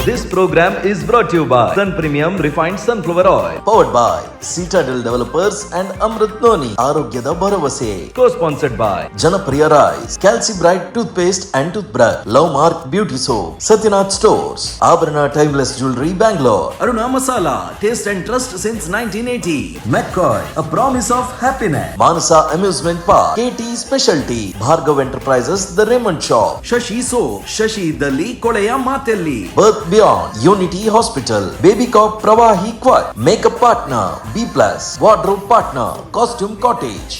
This program is brought you by Sun Premium Refined Sunflower Oil. Powered by Citadel Developers and Amrut Noni, ಆರೋಗ್ಯದ ಭರವಸೆ. Co sponsored by Janapriya rice, Calci Bright toothpaste and toothbrush, Love Mark beauty soap, Satyanath Stores, Abharana Timeless Jewellery, Bangalore, Aruna Masala, taste and trust since 1980. McCoy, a promise of happiness. Manasa Amusement Park, KT Specialty, Bhargav Enterprises, The Raymond Shop, Shashi Soap, Shashi ಇದ್ದಲ್ಲಿ ಕೊಳೆಯ ಮಾತೆಲ್ಲಿ. Birth Beyond, Unity Hospital, Baby Cop Pravahi Quad, Makeup Partner, B Plus, Wardrobe Partner, Costume Cottage.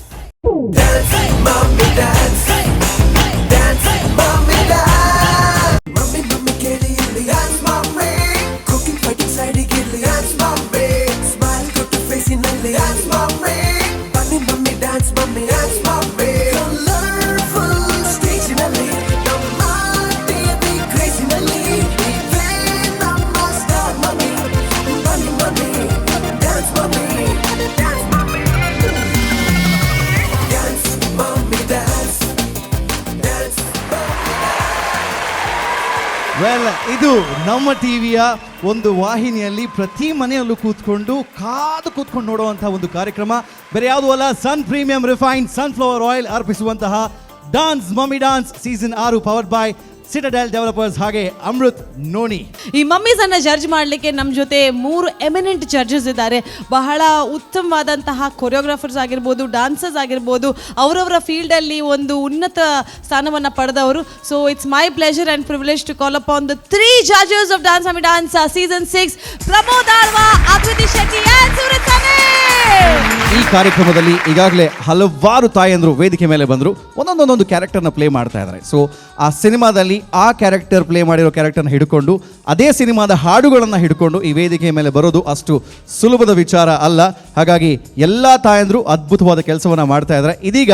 Mummy mummy ಕೇಳಿ ಇಲ್ಲಿ dance mummy, cooking fighting ಸೈಡಿಗೆ ಇರ್ಲಿ dance mummy, smile ಕೊಟ್ಟು ಫೇಸಿನಲ್ಲಿ dance mummy, ಬನ್ನಿ mummy dance mummy, dance mummy, colourful ಸ್ಟೇಜಿನಲ್ಲಿ ನಮ್ಮ TV ಕ್ರೇಜಿನಲ್ಲಿ ನೀವೇ ನಮ್ಮ star mummy, ಬನ್ನಿ mummy dance mummy, dance mummy, dance mummy, dance dance. Well, ಇದು ನಮ್ಮ ಟಿವಿಯ ಒಂದು ವಾಹಿನಿಯಲ್ಲಿ ಪ್ರತಿ ಮನೆಯಲ್ಲೂ ಕೂತ್ಕೊಂಡು ಕಾದು ಕೂತ್ಕೊಂಡು ನೋಡುವಂತಹ ಒಂದು ಕಾರ್ಯಕ್ರಮ. ಬೇರೆ ಯಾವುದೂ ಅಲ್ಲ, Sun Premium Refined Sunflower Oil ಅರ್ಪಿಸುವಂತಹ dance mummy dance season 6, powered by Citadel developers ಹಾಗೆ ಅಮೃತ್ ನೋನಿ. ಈ ಮಮ್ಮೀಸ್ ಅನ್ನ ಜಡ್ಜ್ ಮಾಡಲಿಕ್ಕೆ ನಮ್ಮ ಜೊತೆ ಮೂರು ಎಮಿನೆಂಟ್ ಜಡ್ಜಸ್ ಇದ್ದಾರೆ. ಬಹಳ ಉತ್ತಮವಾದಂತಹ ಕೊರಿಯೋಗ್ರಾಫರ್ಸ್ ಆಗಿರ್ಬೋದು, ಡಾನ್ಸರ್ಸ್ ಆಗಿರ್ಬೋದು, ಅವರವರ ಫೀಲ್ಡಲ್ಲಿ ಒಂದು ಉನ್ನತ ಸ್ಥಾನವನ್ನು ಪಡೆದವರು. So it's my pleasure and privilege to call upon the three judges of Dance Mummy Dance season 6, Pramod Alva, Akriti Shetty and Suraj Sameer. ಈ ಕಾರ್ಯಕ್ರಮದಲ್ಲಿ ಈಗಾಗಲೇ ಹಲವಾರು ತಾಯಂದರು ವೇದಿಕೆ ಮೇಲೆ ಬಂದರು. ಒಂದೊಂದೊಂದೊಂದು ಕ್ಯಾರೆಕ್ಟರ್ನ ಪ್ಲೇ ಮಾಡ್ತಾ ಇದ್ದಾರೆ. ಸೊ ಆ ಸಿನಿಮಾದಲ್ಲಿ ಆ ಕ್ಯಾರೆಕ್ಟರ್ ಪ್ಲೇ ಮಾಡಿರೋ ಕ್ಯಾರೆಕ್ಟರ್ನ ಹಿಡ್ಕೊಂಡು, ಅದೇ ಸಿನಿಮಾದ ಹಾಡುಗಳನ್ನು ಹಿಡ್ಕೊಂಡು ಈ ವೇದಿಕೆ ಮೇಲೆ ಬರೋದು ಅಷ್ಟು ಸುಲಭದ ವಿಚಾರ ಅಲ್ಲ. ಹಾಗಾಗಿ ಎಲ್ಲ ತಾಯಂದರು ಅದ್ಭುತವಾದ ಕೆಲಸವನ್ನು ಮಾಡ್ತಾ ಇದ್ದಾರೆ. ಇದೀಗ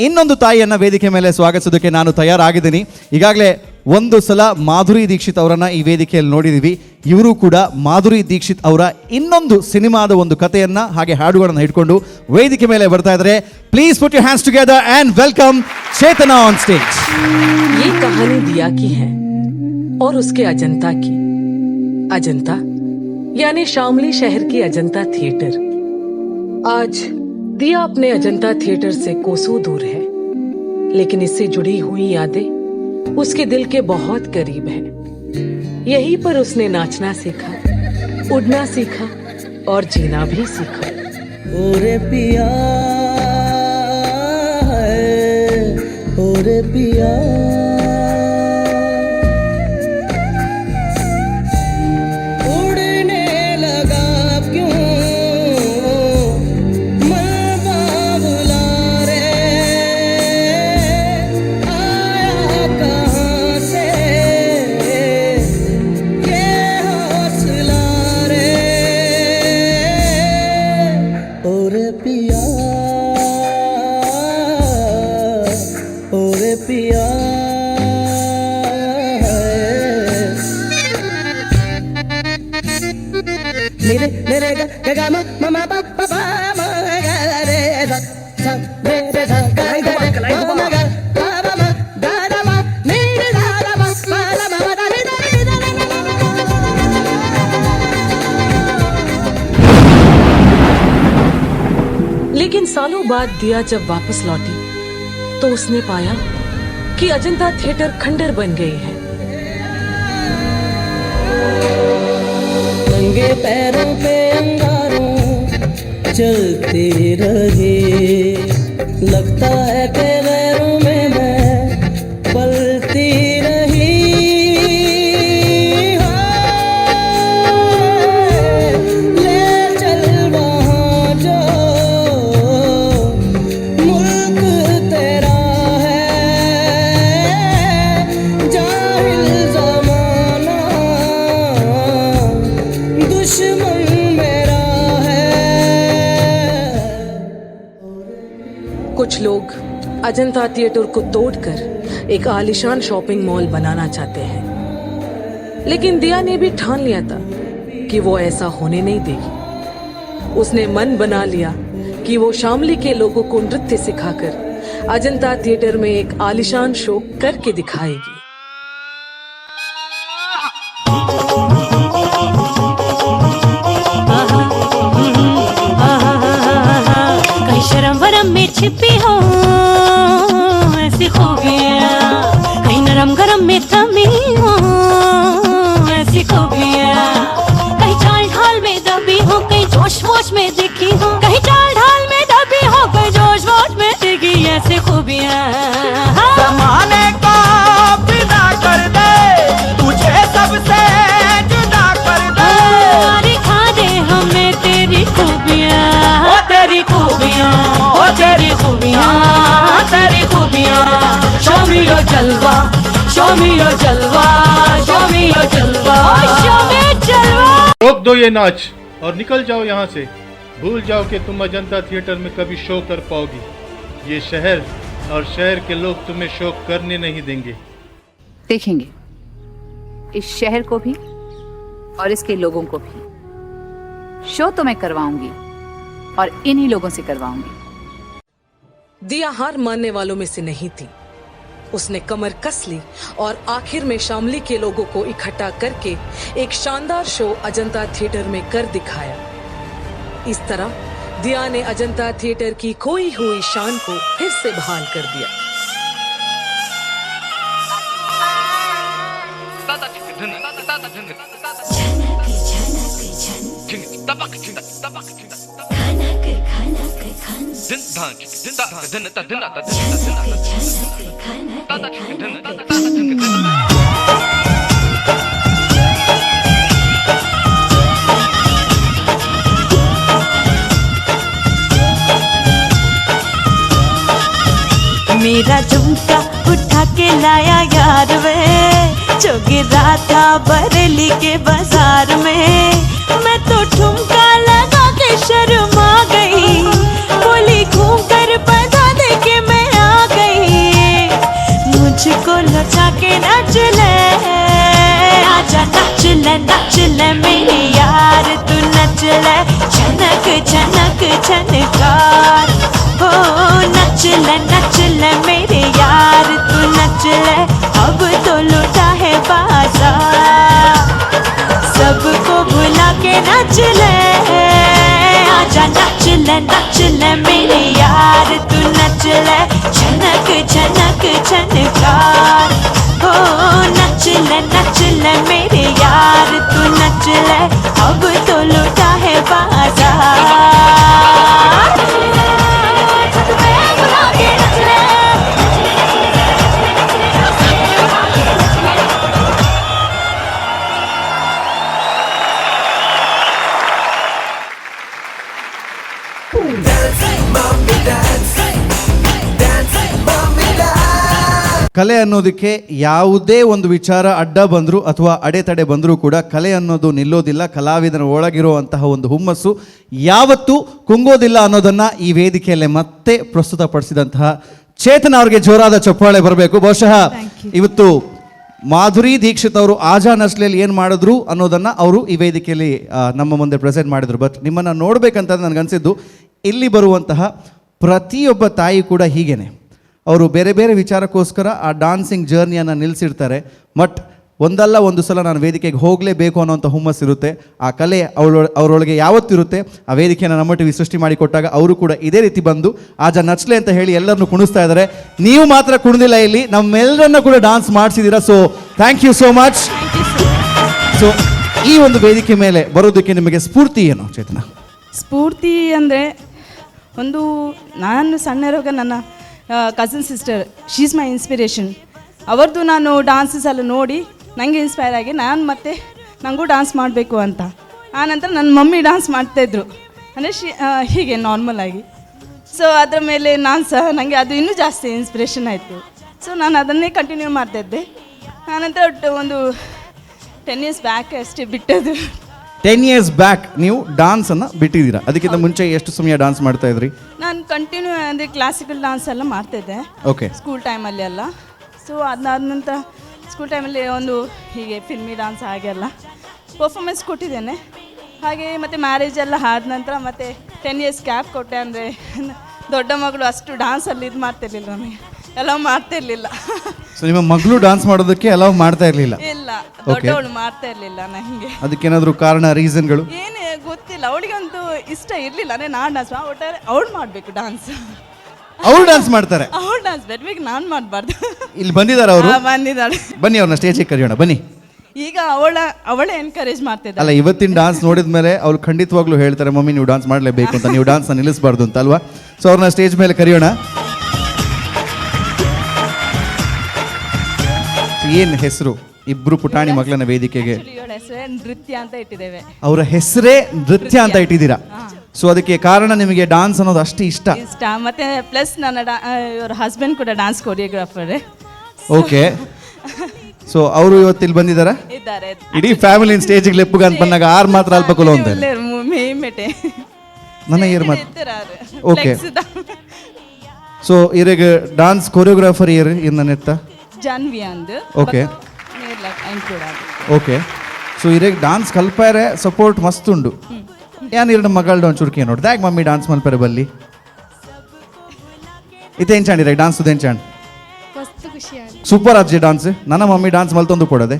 ಇನ್ನೊಂದು ತಾಯಿಯನ್ನು ವೇದಿಕೆ ಮೇಲೆ ಸ್ವಾಗತಿಸೋದಕ್ಕೆ ನಾನು ತಯಾರಾಗಿದ್ದೀನಿ. ಈಗಾಗಲೇ ಒಂದು ಸಲ ಮಾಧುರಿ ದೀಕ್ಷಿತ್ ಅವರನ್ನು ಈ ವೇದಿಕೆಯಲ್ಲಿ ನೋಡಿದ್ದೀವಿ. ಇವರು ಕೂಡ ಮಾಧುರಿ ದೀಕ್ಷಿತ್ ಅವರ ಇನ್ನೊಂದು ಸಿನಿಮಾದ ಒಂದು ಕಥೆಯನ್ನ ಹಾಗೆ ಹಾಡುಗಳನ್ನು ಹಿಡ್ಕೊಂಡು ವೇದಿಕೆ ಮೇಲೆ ಬರ್ತಾ ಇದ್ದಾರೆ. Please put your hands together and welcome Chetana on stage. ये कहानी दिया की है और उसके अजंता की। अजंता यानी शामली शहर की अजंता थिएटर। आज दिया अपने अजंता थिएटर से कोसों दूर है, लेकिन इससे जुड़ी हुई यादें उसके दिल के बहुत करीब हैं। यहीं पर उसने नाचना सीखा, उड़ना सीखा और जीना भी सीखा। ओरे पिया है, ओरे पिया, उड़ने लगा क्यों मन बावला रे, आया कहाँ से ये हौसला रे, ओरे पिया, ओरे पिया है। निरे निरे ग ग ग म म म प प प म ग रे सा सा रे रे सा ग ग रे म म ग प प म ग the म नि रे धा the म प the म म the नि the नि the नि the नि the. लेकिन सालों बाद दिया जब वापस लौटी तो उसने पाया कि अजंता थिएटर खंडर बन गई है। नंगे पैरों पे अंगारों चलते रहे, लगता है कि गैरों में मैं पलती रही। हाय, ले चल वहाँ जो मुल्क तेरा है, जाहिल जमाना दुश्मन मेरा है। कुछ लोग अजंता थिएटर को तोड़कर एक आलिशान शॉपिंग मॉल बनाना चाहते हैं, लेकिन दिया ने भी ठान लिया था कि वो ऐसा होने नहीं देगी। उसने मन बना लिया कि वो शामली के लोगों को नृत्य सिखाकर अजंता थिएटर में एक आलिशान शो करके दिखाएगी। छिपी हो ऐसी खूबियाँ, कहीं नरम गरम में थमी हो ऐसी खूबियाँ, कहीं चाल ढाल में दबी हो, कहीं जोश वोश में दिखी हो, कहीं चाल ढाल में दबी हो, कहीं जोश वोश में दिखी ऐसी खूबियाँ। जमाने को विदा कर दे, तुझे सबसे जुदा कर दे। दिखा दे हमें तेरी खूबियाँ, ओ तेरी खूबियाँ, ओ तेरी खूबियाँ, तेरी खूबियाँ। शो मी your जलवा, शो मी your जलवा, शो मी your जलवा, शो मी जलवा। रोक दो ये नाच और निकल जाओ यहाँ से। भूल जाओ कि तुम अजंता थिएटर में कभी शो कर पाओगी। ये शहर और शहर के लोग तुम्हें शो करने नहीं देंगे। देखेंगे इस शहर को भी और इसके लोगों को भी। शो तो मैं करवाऊंगी और इन्हीं लोगों से करवाऊंगी। दिया हार मानने वालों में से नहीं थी। उसने कमर कस ली और आखिर में शामली के लोगों को इकट्ठा करके एक शानदार शो अजंता थिएटर में कर दिखाया। इस तरह दिया ने अजंता थिएटर की खोई हुई शान को फिर से बहाल कर दिया। मेरा झुमका उठा के लाया यार वे, जो गिरा था बरेली के बाजार में। मैं तो ठुमका लगा के शर्मा गई, बोली घूम कर बता दे के मैं आ गई। मुझको लचा के नच ले, आजा नच ले नच ले मेरे यार, तू नच ले झनक झनक झनकार। हो नच ले नच ले मेरे यार, तू नच ले, अब तो लुटा है बाजार। सबको भुला के नच ले, आजा नच ले नच ले मेरे यार, तू नच ले झनक झनक झनकार। हो नच ले नच ले मेरे यार, तू नच ले, अब तो लुटा है बाजार। ಕಲೆ ಅನ್ನೋದಕ್ಕೆ ಯಾವುದೇ ಒಂದು ವಿಚಾರ ಅಡ್ಡ ಬಂದರೂ ಅಥವಾ ಅಡೆತಡೆ ಬಂದರೂ ಕೂಡ ಕಲೆ ಅನ್ನೋದು ನಿಲ್ಲೋದಿಲ್ಲ. ಕಲಾವಿದನ ಒಳಗಿರುವಂತಹ ಒಂದು ಹುಮ್ಮಸ್ಸು ಯಾವತ್ತೂ ಕುಂಗೋದಿಲ್ಲ ಅನ್ನೋದನ್ನು ಈ ವೇದಿಕೆಯಲ್ಲೇ ಮತ್ತೆ ಪ್ರಸ್ತುತಪಡಿಸಿದಂತಹ ಚೇತನ ಅವರಿಗೆ ಜೋರಾದ ಚಪ್ಪಾಳೆ ಬರಬೇಕು. ಬಹುಶಃ ಇವತ್ತು ಮಾಧುರಿ ದೀಕ್ಷಿತ್ ಅವರು ಆಜಾ ನಸ್ಲೆಯಲ್ಲಿ ಏನು ಮಾಡಿದ್ರು ಅನ್ನೋದನ್ನು ಅವರು ಈ ವೇದಿಕೆಯಲ್ಲಿ ನಮ್ಮ ಮುಂದೆ ಪ್ರೆಸೆಂಟ್ ಮಾಡಿದರು. ಬಟ್ ನಿಮ್ಮನ್ನು ನೋಡಬೇಕಂತ ನನಗನ್ಸಿದ್ದು, ಇಲ್ಲಿ ಬರುವಂತಹ ಪ್ರತಿಯೊಬ್ಬ ತಾಯಿ ಕೂಡ ಹೀಗೇನೆ ಅವರು ಬೇರೆ ಬೇರೆ ವಿಚಾರಕ್ಕೋಸ್ಕರ ಆ ಡಾನ್ಸಿಂಗ್ ಜರ್ನಿಯನ್ನು ನಿಲ್ಲಿಸಿರ್ತಾರೆ. ಬಟ್ ಒಂದಲ್ಲ ಒಂದು ಸಲ ನಾನು ವೇದಿಕೆಗೆ ಹೋಗಲೇಬೇಕು ಅನ್ನೋಂಥ ಹುಮ್ಮಸ್ಸಿರುತ್ತೆ. ಆ ಕಲೆ ಅವರೊಳಗೆ ಯಾವತ್ತಿರುತ್ತೆ. ಆ ವೇದಿಕೆಯನ್ನು ನಮ್ಮ ಟಿವಿ ಸೃಷ್ಟಿ ಮಾಡಿಕೊಟ್ಟಾಗ ಅವರು ಕೂಡ ಇದೇ ರೀತಿ ಬಂದು ಆಜಾ ನಚ್ಲೆ ಅಂತ ಹೇಳಿ ಎಲ್ಲರನ್ನೂ ಕುಣಿಸ್ತಾ ಇದ್ದಾರೆ. ನೀವು ಮಾತ್ರ ಕುಣಿದಿಲ್ಲ, ಇಲ್ಲಿ ನಮ್ಮೆಲ್ಲರನ್ನ ಕೂಡ dance ಮಾಡಿಸಿದ್ದೀರಾ. So thank you so much. So ಈ ಒಂದು ವೇದಿಕೆ ಮೇಲೆ ಬರೋದಕ್ಕೆ ನಿಮಗೆ ಸ್ಫೂರ್ತಿ ಏನು ಚೇತನ? ಸ್ಫೂರ್ತಿ ಅಂದರೆ ಒಂದು ನಾನು ಸಣ್ಣ ಇರುವಾಗ ನನ್ನ cousin sister, she's my inspiration. ಅವರದ್ದು ನಾನು ಡಾನ್ಸಸ್ ಎಲ್ಲ ನೋಡಿ ನನಗೆ ಇನ್ಸ್ಪೈರ್ ಆಗಿ ನಾನು ಮತ್ತೆ ನನಗೂ ಡಾನ್ಸ್ ಮಾಡಬೇಕು ಅಂತ. ಆನಂತರ ನನ್ನ ಮಮ್ಮಿ ಡಾನ್ಸ್ ಮಾಡ್ತಾಯಿದ್ರು, ಅಂದರೆ ಹೀಗೆ ನಾರ್ಮಲ್ ಆಗಿ. ಸೊ ಅದರ ಮೇಲೆ ನಾನು ಸಹ ನನಗೆ ಅದು ಇನ್ನೂ ಜಾಸ್ತಿ ಇನ್ಸ್ಪಿರೇಷನ್ ಆಯಿತು. ಸೊ ನಾನು ಅದನ್ನೇ ಕಂಟಿನ್ಯೂ ಮಾಡ್ತಾಯಿದ್ದೆ. ಆನಂತರ ಒಂದು 10 years back ಅಷ್ಟೇ ಬಿಟ್ಟದ್ದು. 10 years back ನೀವು ಡಾನ್ಸನ್ನು ಬಿಟ್ಟಿದ್ದೀರಾ. ಅದಕ್ಕಿಂತ ಮುಂಚೆ ಎಷ್ಟು ಸಮಯ ಡಾನ್ಸ್ ಮಾಡ್ತಾ ಇದ್ರಿ? ನಾನು ಕಂಟಿನ್ಯೂ ಅಂದರೆ ಕ್ಲಾಸಿಕಲ್ ಡಾನ್ಸ್ ಎಲ್ಲ ಮಾಡ್ತಾಯಿದ್ದೆ ಸ್ಕೂಲ್ ಟೈಮಲ್ಲಿ ಎಲ್ಲ. ಸೊ ಅದಾದ ನಂತರ ಸ್ಕೂಲ್ ಟೈಮಲ್ಲಿ ಒಂದು ಹೀಗೆ ಫಿಲ್ಮಿ ಡಾನ್ಸ್ ಹಾಗೆಲ್ಲ ಪರ್ಫಾಮೆನ್ಸ್ ಕೊಟ್ಟಿದ್ದೇನೆ. ಹಾಗೆ ಮತ್ತು ಮ್ಯಾರೇಜ್ ಎಲ್ಲ ಆದ ನಂತರ ಮತ್ತೆ 10 years gap ಕೊಟ್ಟೆ. ಅಂದರೆ ದೊಡ್ಡ ಮಗಳು ಅಷ್ಟು ಡಾನ್ಸಲ್ಲಿ ಇದು ಮಾಡ್ತಿರ್ಲಿಲ್ಲ, ನನಗೆ ಎಲ್ಲ ಮಾಡ್ತಿರ್ಲಿಲ್ಲ. ಸೊ ನಿಮ್ಮ ಮಗಳು ಡಾನ್ಸ್ ಮಾಡೋದಕ್ಕೆ ಅಲೌ ಮಾಡ್ತಾ ಇರಲಿಲ್ಲ? ಇಲ್ಲ, ದೊಡ್ಡವಳು ಮಾಡ್ತಾ ಇರಲಿಲ್ಲ ನನಗೆ. ಅದಕ್ಕೇನಾದರೂ ಕಾರಣ, ರೀಸನ್ಗಳು? ಏನು ಗೊತ್ತಿಲ್ಲ, ಅವಳಿಗಂತೂ ಇಷ್ಟ ಇರಲಿಲ್ಲ. ಅಂದರೆ ನಾನು ಡಾನ್ಸ್ ಒಟ್ಟಾರೆ ಅವಳು ಮಾಡಬೇಕು ಡಾನ್ಸ್. ಅವ್ರು ಡಾನ್ಸ್ ಮಾಡ್ತಾರೆ. ಅವ್ರು ಡಾನ್ಸ್ ಬರ್ಬೇಕು, ನಾನು ಮಾಡಬಾರ್ದು. ಇಲ್ಲಿ ಬಂದಿದ್ದಾರೆ ಅವರು? ಬಂದಿದ್ದಾಳೆ. ಬನ್ನಿ, ಅವ್ರನ್ನ ಸ್ಟೇಜಿಗೆ ಕರೆಯೋಣ ಬನ್ನಿ. ಈಗ ಅವಳೇ ಎನ್ಕರೇಜ್ ಮಾಡ್ತಿದ್ದಾಳೆ. ಅಲ್ಲ, ಇವತ್ತಿನ ಡಾನ್ಸ್ ನೋಡಿದ ಮೇಲೆ ಅವ್ರು ಖಂಡಿತವಾಗ್ಲೂ ಹೇಳ್ತಾರೆ, ಮಮ್ಮಿ ನೀವು ಡಾನ್ಸ್ ಮಾಡಲೇಬೇಕು ಅಂತ, ನೀವು ಡಾನ್ಸ್ನ ನಿಲ್ಲಿಸಬಾರ್ದು ಅಂತ ಅಲ್ವಾ? ಸೊ ಅವ್ರನ್ನ ಸ್ಟೇಜ್ ಮೇಲೆ ಕರೆಯೋಣ. ಏನು ಹೆಸರು ಇಬ್ರು ಪುಟಾಣಿ ಮಗಳನ್ನ ವೇದಿಕೆಗೆ? ನೃತ್ಯ ಅಂತ ಇಟ್ಟಿದ್ದೇವೆ. ಅವರ ಹೆಸರೇ ನೃತ್ಯ ಅಂತ ಇಟ್ಟಿದ್ದೀರಾ. ಸೊ ಅದಕ್ಕೆ ಕಾರಣ ನಿಮಗೆ ಡಾನ್ಸ್ ಅನ್ನೋದು ಅಷ್ಟು ಇಷ್ಟ. ಇಷ್ಟ, ಮತ್ತೆ ಪ್ಲಸ್ ನನ್ನ ಇವರ ಹಸ್ಬೆಂಡ್ ಕೂಡ dance choreographer. Okay, so ಅವರು ಇವತ್ತು ಇಲ್ಲಿ ಬಂದಿದ್ದಾರಾ? ಇದ್ದಾರೆ. ಇಡೀ ಫ್ಯಾಮಿಲಿ ಸ್ಟೇಜಿಗೆ ಲೆಪ್ಪುಗ ಅಂತ ಬಂದಾಗ ಆರ್ ಮಾತ್ರ ಅಲ್ಪ ಕುಲ ಅಂತ ನನ್ನ ಇಯರ್ ಮಾತ್ರ. ಓಕೆ, ಸೊ ಇರೆಗ್ ಡಾನ್ಸ್ ಕೊರಿಯೋಗ್ರಾಫರ್ ಇಯರ್ ಇರ್ ನನ್ನ ಜಾನ್ವಿ ಅಂದ್. Okay, okay, so ಇರೆಗ್ dance ಕಲ್ಪಾರೆ support ಮಸ್ತ್ ಉಂಡು. ಯಾನ್ ಇರ ಮಗಳ ಒಂಚೂರು ಕೇ ನೋಡಿ ದಾಗ್ ಮಮ್ಮಿ ಡಾನ್ಸ್ ಮಲ್ಪರೆ ಬಲ್ಲಿ ಇತ್ತೆ ಎಂಚಾಂಡ್ ಇರೆಗ್ ಡಾನ್ಸ್ ಎಂಚಾಂಡ್ ಸೂಪರ್ ಅಜ್ಜಿ ಡಾನ್ಸ್. ನನ್ನ ಮಮ್ಮಿ ಡಾನ್ಸ್ ಮಲ್ತೊಂದು ಕೊಡದೆ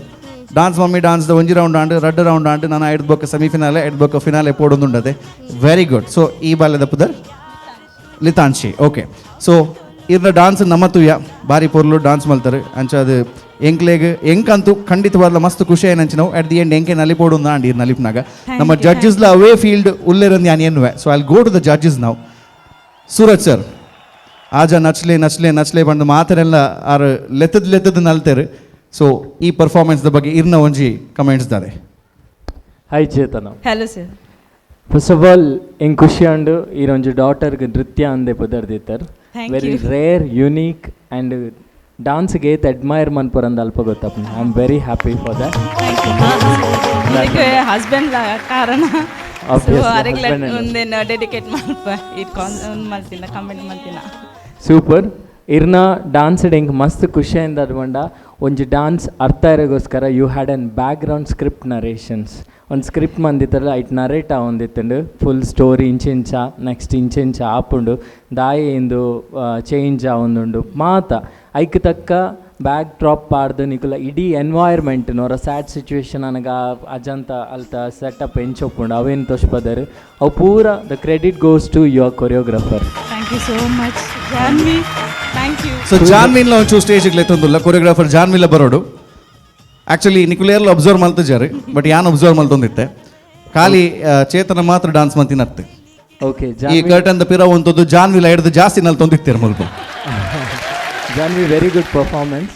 dance mummy dance ಒಂಜಿ ರೌಂಡ್ ಆಂಡ್ ರಡ್ಡು ರೌಂಡ್ ಆಂಡ್ ನಾನು ಐದು ಬೊಕ್ಕ ಸೆಮಿಫಿನಾಲೆ ಐದು ಬೊಕ್ಕ ಫಿನಾಲೆ ಪೋಡೊಂದುಂಡದೆ. Very good. So ಈ ಬಾಲ್ಯದ ಪುದರ್ ಲಿತಾನ್ಶಿ. ಓಕೆ, ಸೊ ಇರ್ನ ಡಾನ್ಸ್ ನಮ್ಮ ತುಯ್ಯ ಬಾರಿ ಪೊರ್ಲು ಡಾನ್ಸ್ ಮಲ್ತಾರೆ. ಅಂಚ ಅದು ಎಂಕ್ಲೇಗ್ ಎಂಕಂತೂ ಖಂಡಿತವಾದ ಮಸ್ತ್ ಖುಷಿ ಏನಂಚಿನವು at the end ಎಂಕೆ ನಲಿಪೋಡು ಅಂಡ್ ಇರ್ ನಲಿಪ್ನಾಗ ನಮ್ಮ ಜಡ್ಜಸ್ಲ ಅವೇ ಫೀಲ್ಡ್ ಉಲ್ಲೇರಂದು ಯಾನ್ ಎನ್ನುವೆ. So I go to the judges ನಾವು. ಸೂರಜ್ ಸರ್, ಆಜ ನಚ್ಲೆ ನಚ್ಲೆ ನಚ್ಲೆ ಬಂದು ಮಾತರೆಲ್ಲ ಆರು ಲೆತ್ತದ ಲೆತ್ತದ ನಲ್ತೇರು. ಸೊ ಈ ಪರ್ಫಾರ್ಮೆನ್ಸ್ ಬಗ್ಗೆ ಇರ್ನ ಒಂಜಿ ಕಮೆಂಟ್ಸ್ ದಾದೆ. Hi Chetana. Hello sir. First of all ಎಂಗ್ ಖುಷಿ ಅಂಡು ಈ ಒಂಜಿ ಡಾಟರ್ಗೆ ನೃತ್ಯ ಅಂದೆ ಪುದರ್ದಿತ್ತರ್. Very rare, unique and ಡಾನ್ಸ್ಗೆ ಏತ್ ಅಡ್ಮೈರ್ ಮನ್ಪುರಂದ ಅಲ್ಪ ಗೊತ್ತಪ್ಪ. I am very happy for that. Husband ಕಾರಣ ಡೆಡಿಕೇಟ್ ಮಲ್ಪ ಮಲ್ತಿನ ಕಮೆಂಟ್ ಮಲ್ತಿನ. ಸೂಪರ್. ಇರ್ನ ಡಾನ್ಸ್ ಎಂಕ್ ಮಸ್ತ್ ಖುಷಿಯಿಂದ ಅದ್ಕೊಂಡ ಒಂಜಿ ಡಾನ್ಸ್ ಅರ್ಥ ಇರೋಗೋಸ್ಕರ you had an background script narrations. ಒಂದು ಸ್ಕ್ರಿಪ್ಟ್ ಮಂದಿತ್ತಲ್ಲ ಐಟ್ ನರೇಟ್ ಆವೊಂದಿತ್ತುಂಡು ಫುಲ್ ಸ್ಟೋರಿ ಇಂಚಿಂಚ ನೆಕ್ಸ್ಟ್ ಇಂಚಿಂಚ ಆಪುಂಡು ದಾಯಿ ಇಂದು ಚೇಂಜ್ ಆವೊಂದುಂಡು ಮಾತ ಐಕ್ ತಕ್ಕ ಬ್ಯಾಕ್ ಡ್ರಾಪ್ ಪಾಡ್ದು ನಿಕುಲ ಇಡೀ ಎನ್ವೈರ್ಮೆಂಟ್ ನೋರ ಸ್ಯಾಡ್ ಸಿಚುವೇಶನ್ ಅನಗ ಅಜಂತ ಅಲ್ತ ಸೆಟಪ್ ಎಂಚೊಪ್ಪುಂಡು ಅವೇನು ತೋಷ್ಪದರು ಅವು ಪೂರ the credit goes to your choreographer. Thank you so much Janvi. Thank you. So ಜಾನ್ವಿನ್ಲ ಒಂಚೂರು ಸ್ಟೇಜಿಗೆ ಲೆತ್ತೊಂದುಲ್ಲ ಕೊರಿಯೋಗ್ರಾಫರ್ ಜಾನ್ವಿಲ ಬರೋಡು. ಆ್ಯಕ್ಚುಲಿ ನಿಕುಲೇರ್ಲ ಅಬ್ಸರ್ವ್ ಮಲ್ತಜಾರು ಬಟ್ ಯಾನ್ ಅಬ್ಸರ್ವ್ ಮಲ್ತೊಂದಿತ್ತೆ ಖಾಲಿ ಚೇತನ ಮಾತ್ರ ಡಾನ್ಸ್ ಮಂತಿನತ್ತೆ. ಓಕೆ, ಈ ಕರ್ಟನ್ ಪಿರ ಒಂತದ್ದು ಜಾನ್ವಿಲ ಹಿಡಿದು ಜಾಸ್ತಿ ನಲ್ತೊಂದಿತ್ತೀರ ಮುಲ್ಪ. Janvi, very good performance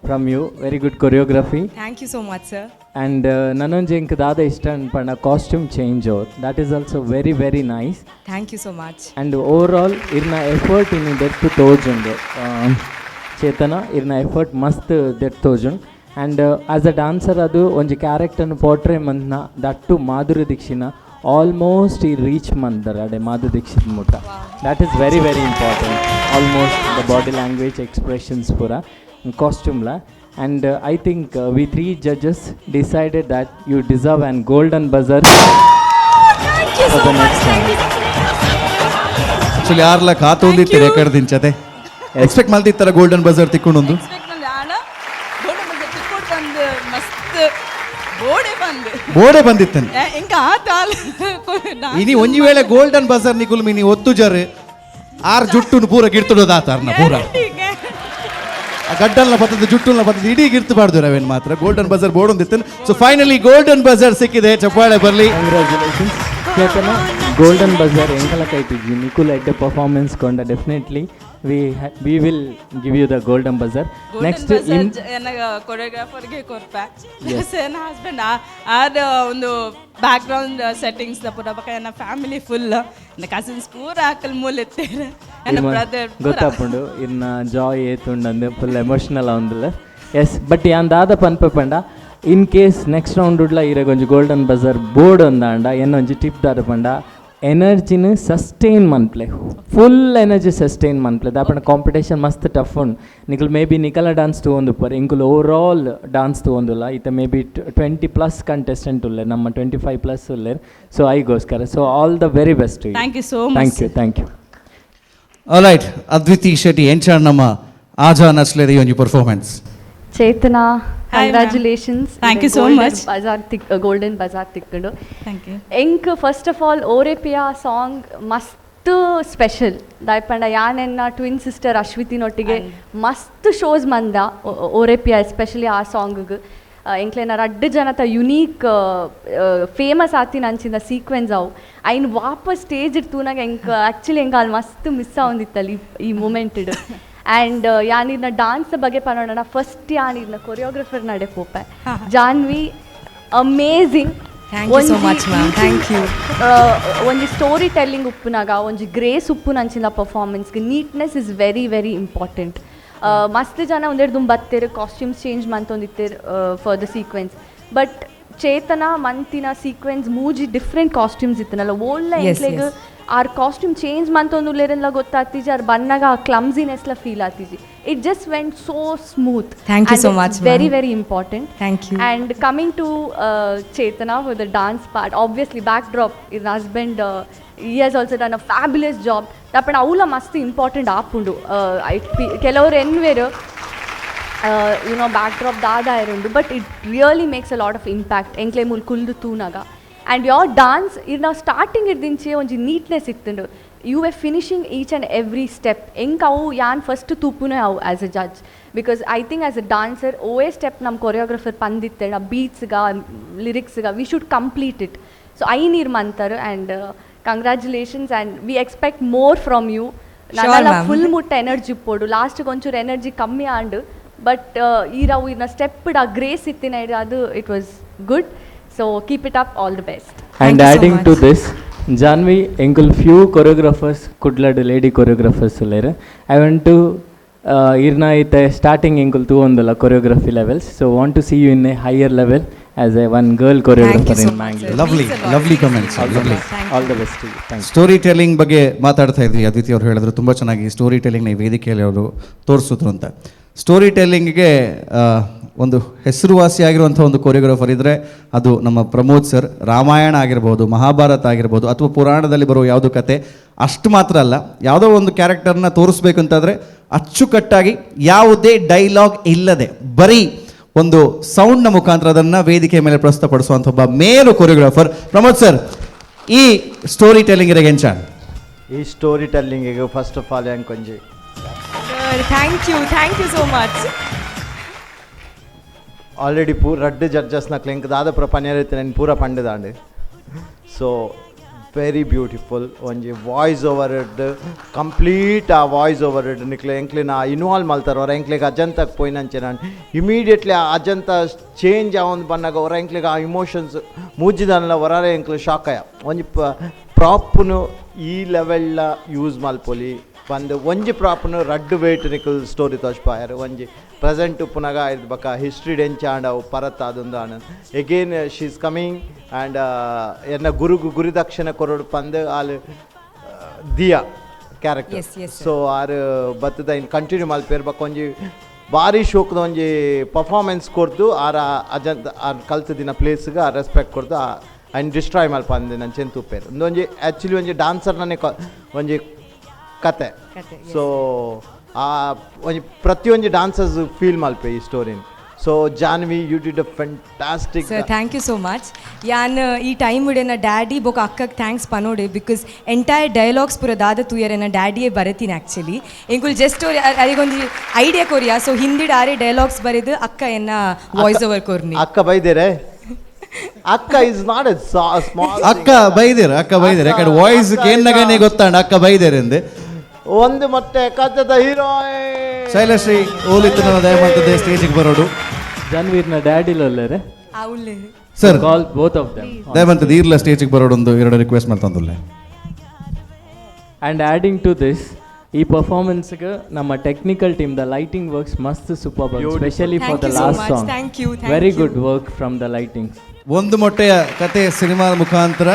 from you, very good choreography. Thank you so much sir. And ನನೊಂಜಿ ಎಂಕ್ ದಾದ ಇಷ್ಟ ಅನ್ಪಂಡ costume change over that is also very very nice. Thank you so much. And overall ಇರ್ನ effort ಇನ್ನು death ತೋಜುಂಡು ಚೇತನ, ಇರ್ನ effort ಮಸ್ತ್ death ತೋಜುಂಡು. And as a dancer ಅದು ಒಂಜಿ ಕ್ಯಾರೆಕ್ಟರ್ನ ಪೋರ್ಟ್ರೇ ಮಂತ್ನ that Madhuri ದೀಕ್ಷಿನ ಆಲ್ಮೋಸ್ಟ್ ಈ ರೀಚ್ ಮಂದರ್ ಅಡೆ ಮಾಧುರಿ ದೀಕ್ಷಿತ್ ಮುಟ್ಟ. That is very very important. Almost the body language expressions ಪೂರ ಕಾಸ್ಟ್ಯೂಮ್ಲ. And I think we three judges decided that you deserve an golden buzzer for the next time. Actually ಆರ್ಲ ಕಾತೊಂದಿತ್ತೀರ ಎಕಡೆ ದಿಂಚತೆ expect ಮಲ್ತಿತ್ತರ golden buzzer ತಿಕ್ಕೊಂಡೊಂದು. ಬೋಡೆ ಬಂದಿತ್ತೇನೆ ಇನಿ ಒಂಜಿ ವೇಳೆ golden buzzer ನಿಕುಲ್ mini ಒತ್ತು ಜರ್ ಆರ್ ಜುಟ್ಟುನು ಪೂರ ಗಿರ್ತುಡೋದಾತಾರ್ನ ಪೂರ ಆ ಗಡ್ಡಲ್ನ ಬತ್ತದ ಜುಟ್ಟುಲ್ನ ಬತ್ತದ ಇಡೀ ಗಿರ್ತಬಾರ್ದು ರವೇನ್ ಮಾತ್ರ golden buzzer board ಒಂದಿತ್ತು. So finally golden buzzer ಸಿಕ್ಕಿದೆ, ಚಪ್ಪಾಳೆ ಬರಲಿ. Congratulations ಚೇತನ. ಗೋಲ್ಡನ್ ಬಜಾರ್ ಎಂಕಲ ಕೈತಿದ್ವಿ ನಿಕುಲ್ ಎಡ್ಡೆ ಪರ್ಫಾರ್ಮೆನ್ಸ್ ಕೊಂಡ definitely we will give you the golden buzzer. Next ಕೊರಿಯೋಗ್ರಾಫರ್ಗೆ ಕೊರ್ಪ plus ನನ್ನ ಹಸ್ಬೆಂಡ್ ಆದ ಒಂದು back ground settings ಪೂರ ಬೊಕ ಎನ್ನ family full cousins ಪೂರ ಅಕಲ್ ಮೂಲೆ ಎತ್ತೇರು ಎನ್ನ ಬ್ರದರ್ ಗೊತ್ತಾಪುಂಡು ಇನ್ನ ಜಾಯ್ ಏತುಂಡು ಫುಲ್ ಎಮೋಷನಲ್ ಆವೊಂದುಲ್ಲ. ಎಸ್, ಬಟ್ ಯಾನ್ ದಾದ ಪನ್ಪೆ ಪಂಡ in case next round ಉಡ್ಲ ಇರೆಗ್ ಒಂಜಿ golden buzzer board ಒಂದಾಂಡ ಎನ್ನೊಂಜಿ tip ದಾದ ಪಂಡ ಎನರ್ಜಿನ ಸಸ್ಟೈನ್ ಮನ್ಪ್ಲೆ, full energy sustain ಮನ್ಪ್ಲೆ. ದಾಪಂಡ competition ಮಸ್ತ್ ಟಫ್ ಉಂಡು. ನಿಕುಲು ಮೇ ಬಿ ನಿಕಲ ಡಾನ್ಸ್ ತೂವೊಂದುಪ್ಪರ್, ಎಂಕುಲು over all dance ತೂವೊಂದುಲ್ಲ. ಇತ್ತ may be 20+ contestant ಉಲ್ಲೆರ್, ನಮ್ಮ 25+ ಉಲ್ಲೆರ್. ಸೊ ಐಗೋಸ್ಕರ so all the very best. Thank you so much. Thank you, thank you. Right, Adviti Shetty ಎಂಚಾಣ್ ನಮ್ಮ ಆಜಾ ನಚ್ಲೇದಿ ಒಂಜಿ performance. Chetana, congratulations. Thank you so much. Bazaar golden bazaar ತಿಕ್ಕೊಂಡು. Thank you. ಎಂಕ್ first of all ಓರೆಪಿಯಾ song ಮಸ್ತ್ Special ದಾಯಪಂಡ ಯಾನೆನ್ನ twin sister ಅಶ್ವಿತಿನೊಟ್ಟಿಗೆ ಮಸ್ತ್ shows ಮಂದ ಓರೆಪಿಯ, especially ಆ ಸಾಂಗ್ಗೆ. ಎಂಕ್ಲೆನ ರಡ್ಡ್ ಜನತ unique famous ಆತಿನ ಅಂಚಿನ ಸೀಕ್ವೆನ್ಸ್ ಅವು. ಐನ್ ವಾಪಸ್ ಸ್ಟೇಜ್ ತೂನಾಗ ಎಂಕ್ ಆ್ಯಕ್ಚುಲಿ ಎಂಕ್ ಅಲ್ಲಿ ಮಸ್ತ್ ಮಿಸ್ ಆವೊಂದಿತ್ತಲ್ಲ ಈ ಮೂಮೆಂಟ್. ಆ್ಯಂಡ್ ಯಾನಿರ್ನ ಡಾನ್ಸ್ ಬಗ್ಗೆ ಪನೋಣ, ಫಸ್ಟ್ ಯಾನಿರ್ನ ಕೊರಿಯೋಗ್ರಫರ್ ನಡೆ ಪೋಪೆ. Janvi, amazing. Thank you so much, ma'am. Thank you. ಒಂಜಿ ಸ್ಟೋರಿ ಟೆಲ್ಲಿಂಗ್ ಉಪ್ಪುನಾಗ ಒಂಜಿ ಗ್ರೇಸ್ ಉಪ್ಪುನಂಚಿನ ಪರ್ಫಾರ್ಮೆನ್ಸ್ಗೆ neatness is very very important. ಮಸ್ತ್ ಜನ ಒಂದೆರಡು ದುಂಬ್ ಬತ್ತೆರ್, ಕಾಸ್ಟ್ಯೂಮ್ಸ್ ಚೇಂಜ್ ಮಂತೊಂದಿತ್ತೆರ್ for the sequence, but Chetana ಮಂತಿನ sequence ಮೂಜಿ ಡಿಫ್ರೆಂಟ್ ಕಾಸ್ಟ್ಯೂಮ್ಸ್ ಇತ್ತನಲ್ಲ ಓಲ್ಲ ಎಂಕ್ಲೆಗ್ R costume change ಮಂತೊಂದುಲ್ಲೇರೆಲ್ಲ ಗೊತ್ತಾಗ್ತಿಜಿ, R ಬನ್ನಾಗ ಆ ಕ್ಲಮ್ಸಿನೆಸ್ಲ ಫೀಲ್ ಆತಿಜಿ. It just went so smooth. Thank you so much. Very very important. Thank you. And coming to Chetana for the dance part, obviously backdrop is husband, he has also done a fabulous job. ಅಪ್ಪಣ ಅವುಲ ಮಸ್ತ್ important ಆಪುಂಡು. ಕೆಲವರು ಎನ್ವೇರು YONO back drop ದಾದ ಇರುಂಡು, but it really makes a lot of impact ಎಂಕ್ಲೆ ಮೂಲು ಕುಲ್ದು ತೂನಾಗ. And your dance ಇರ್ ನಾವು starting ಇರ್ದಿಂಚೆ ಒಂಜಿ neatness ಇತ್ತುಂಡು. You are finishing each and every step. ಎಂಕ್ ಅವು ಯಾನ್ ಫಸ್ಟ್ ತೂಪುನೇ ಅವು as a judge, because I think as a dancer ಓವೇ step ನಮ್ಮ choreographer ಪಂದಿತ್ತೆ ಆ ಬೀಟ್ಸ್ಗ ಲಿರಿಕ್ಸ್ಗ we should complete it. So I ನೀರ್ ಮಂತರು. And congratulations, and we expect more from you. ನನ್ನಲ್ಲ full ಮುಟ್ಟ energy ಪೋಡು, ಲಾಸ್ಟ್ಗೆ ಒಂಚೂರು ಎನರ್ಜಿ ಕಮ್ಮಿ ಆಂಡ್, ಬಟ್ ಈರವು ಇರ್ನ ಸ್ಟೆಪ್ ಆ ಗ್ರೇಸ್ ಇತ್ತಿನ ಅದು it was good. So keep it up, all the best. And adding to this, Janvi ಎಂಕುಲ್ few choreographers ಕುಡ್ಲಡ್ lady choreographers ಉಲ್ಲೆರ್. I want to ಇರ್ನ ಇತ್ತೆ starting ಎಂಕುಲ್ ತೂವೊಂದುಲ್ಲ choreography levels, so want to see you in a higher level as a one girl choreographer in Mangalore. Lovely, lovely comments. Lovely. All the best. Thank story telling ಬಗ್ಗೆ ಮಾತಾಡ್ತಾ ಇದ್ವಿ. ಅದ್ವಿತಿ ಅವರು ಹೇಳಿದ್ರು ತುಂಬ ಚೆನ್ನಾಗಿ story ಟೆಲ್ಲಿಂಗ್ನ ಈ ವೇದಿಕೆಯಲ್ಲಿ ಅವರು ತೋರಿಸಿದ್ರು ಅಂತ. ಸ್ಟೋರಿ ಟೆಲ್ಲಿಂಗ್ಗೆ ಒಂದು ಹೆಸರುವಾಸಿಯಾಗಿರುವಂಥ ಒಂದು ಕೊರಿಯೋಗ್ರಾಫರ್ ಇದ್ದರೆ ಅದು ನಮ್ಮ ಪ್ರಮೋದ್ ಸರ್. ರಾಮಾಯಣ ಆಗಿರ್ಬೋದು, ಮಹಾಭಾರತ ಆಗಿರ್ಬೋದು, ಅಥವಾ ಪುರಾಣದಲ್ಲಿ ಬರುವ ಯಾವುದೋ ಕತೆ ಅಷ್ಟು ಮಾತ್ರ ಅಲ್ಲ, ಯಾವುದೋ ಒಂದು ಕ್ಯಾರೆಕ್ಟರ್ನ ತೋರಿಸ್ಬೇಕು ಅಂತಂದರೆ ಅಚ್ಚುಕಟ್ಟಾಗಿ ಯಾವುದೇ ಡೈಲಾಗ್ ಇಲ್ಲದೆ ಬರೀ ಒಂದು ಸೌಂಡ್ನ ಮುಖಾಂತರ ಅದನ್ನು ವೇದಿಕೆ ಮೇಲೆ ಪ್ರಸ್ತುತಪಡಿಸುವಂಥ ಒಬ್ಬ ಮೇರು ಕೊರಿಯೋಗ್ರಾಫರ್ ಪ್ರಮೋದ್ ಸರ್. ಈ ಸ್ಟೋರಿ ಟೆಲ್ಲಿಂಗ್ ಗೆಂಚಾನ್ ಈ ಸ್ಟೋರಿ ಟೆಲ್ಲಿಂಗಿಗೆ first of all ಎಂಕೊಂಜಿ thank you, thank you so much. Already ಪೂ ರಡ್ಡ್ ಜಡ್ಜಸ್ನ ಎಂಕ್ ದಾದ ಪೂರ ಪನ್ಯರ್ ನಾನು ಪೂರ ಪಂಡದಾಂಡ್. So very beautiful ಒಂಜಿ voice over complete ಆ ವಾಯ್ಸ್ ಓವರ್ ನಿಕ್ಲೆ ಎಂಕ್ಲಿನ ಇನ್ವಾಲ್ವ್ ಮಲ್ತಾರ ಹೊರ ಎಂಕ್ಲಿಗೆ ಅಜಂತಕ್ಕೆ ಪೋಯಿನಂಚೆ ನಾನು ಇಮಿಡಿಯೇಟ್ಲಿ ಆ ಅಜಂತ ಚೇಂಜ್ ಆವೊಂದು ಬನ್ನಾಗ ಹೊರ ಎಂಕ್ಲಿಗೆ ಆ ಇಮೋಷನ್ಸ್ ಮೂಜಿದಲ್ಲ ಹೊರರೆ ಎಂಕ್ಲು ಶಾಕ್ ಆಯ. ಒಂಜಿ ಪ್ರಾಪ್ನು ಈ ಲೆವೆಲ್ಲ ಯೂಸ್ ಮಲ್ಪೊಲಿ ಬಂದು ಒಂಜಿ ಪ್ರಾಪ್ನು ರಡ್ಡು ವೇಟ್ ನಿಕಲ್ ಸ್ಟೋರಿ ತೋಚ್ಪಾಯರ್. ಒಂಜಿ ಪ್ರೆಸೆಂಟ್ ಉಪ್ಪುನಾಗ ಇದು ಬಕ ಹಿಸ್ಟ್ರಿ ಡೆಂಚ ಆಂಡ್ ಅವು ಪರತ್ ಅದೊಂದು ಆಂಡ್ again she is coming and ಎನ್ನ ಗುರುಗು ಗುರುದಕ್ಷಿಣ ಕೊರಡು ಪಂದು ಆಲ್ ದಿಯಾ ಕ್ಯಾರೆಕ್ಟರ್. ಸೊ ಆರು ಬತ್ತದ ಇನ್ನು ಕಂಟಿನ್ಯೂ ಮಲ್ಪೇರ್ ಬಕ್ಕ ಒಂಜಿ ಭಾರಿ ಶೋಕ್ದ ಒಂಜಿ ಪರ್ಫಾರ್ಮೆನ್ಸ್ ಕೊರ್ದು ಆರ ಅಜಂತ ಆರ್ ಕಲ್ತದಿನ ಪ್ಲೇಸ್ಗೆ ಆ ರೆಸ್ಪೆಕ್ಟ್ ಕೊರ್ದು ಆ್ಯಂಡ್ ಡಿಸ್ಟ್ರಾಯ್ ಮಲ್ಪ ಅಂದೆ ನಾನು ಚೆಂತುಪ್ಪೇರು. ಒಂದೊಂಜಿ ಆ್ಯಕ್ಚುಲಿ ಒಂಜಿ ಡಾನ್ಸರ್ನೇ ಒಂಜಿ ಕತೆ. ಸೊ ಆ ಒಂಜಿ ಪ್ರತಿಯೊಂಜಿ ಡಾನ್ಸರ್ಸ್ ಫೀಲ್ ಮಲ್ಪೆ ಈ ಸ್ಟೋರಿನ. So Janvi, you did a fantastic. Sir, thank you so much. ಯಾನ್ ಈ ಟೈಮ್ ಎನ್ನ ಡ್ಯಾಡಿ ಬೊಕ ಅಕ್ಕಗೆ thanks ಪನೋಡೆ, because entire dialogues ಪೂರ ದಾದ ತೂಯರ್ ಎನ್ನ ಡ್ಯಾಡಿಯೇ ಬರೆತೀನಿ ಆ್ಯಕ್ಚುಲಿ. ಎಂಕುಲ್ ಜಸ್ಟ್ ಅರಿಗೊಂಜಿ ಐಡಿಯಾ ಕೊರಿಯಾ. ಸೊ ಹಿಂದಿಡ್ ಆರೇ ಡೈಲಾಗ್ಸ್ ಬರೆದು ಅಕ್ಕ ಎನ್ನ ವಾಯ್ಸ್ ಓವರ್ ಕೊರ್ನಿ. ಅಕ್ಕ ಬೈದೇರೆ, ಅಕ್ಕ is not A small. ಅಕ್ಕ ಬೈದೇರು, ಅಕ್ಕ ಬೈದೇರು, ಯಾಕಂದ್ರೆ ವಾಯ್ಸ್ ಕೇನ್ನಗನೇ ಗೊತ್ತಾಂಡ ಅಕ್ಕ ಬೈದೇರೆ ಎಂದೆ. ಒಂದು ಮತ್ತೆ ಕಥದ ಹೀರೋಯಿನ್ ಶೈಲಶ್ರೀ ಓಲಿತ್ತು ನನ್ನ ದಯಮಾಡ್ತದೆ ಸ್ಟೇಜಿಗೆ ಬರೋಡು. ಜಾನ್ವೀರ್ನ ಡ್ಯಾಡಿಲೊಲ್ಲೆರೆ sir, call both of them. ದಯಮಾಡ್ತದೆ ಈರ್ಲ ಸ್ಟೇಜಿಗೆ ಬರೋಡು ಒಂದು ಎರಡು request ಮಾಡ್ತಂದುಲ್ಲೆ. And adding to this, ಈ ಪರ್ಫಾರ್ಮೆನ್ಸ್ಗೆ ನಮ್ಮ technical team the lighting works ಮಸ್ತ್ super, specially for the last song. Very good work from the lightings. ಒಂದು ಮೊಟ್ಟೆಯ ಕತೆ ಸಿನಿಮಾ ಮುಖಾಂತರ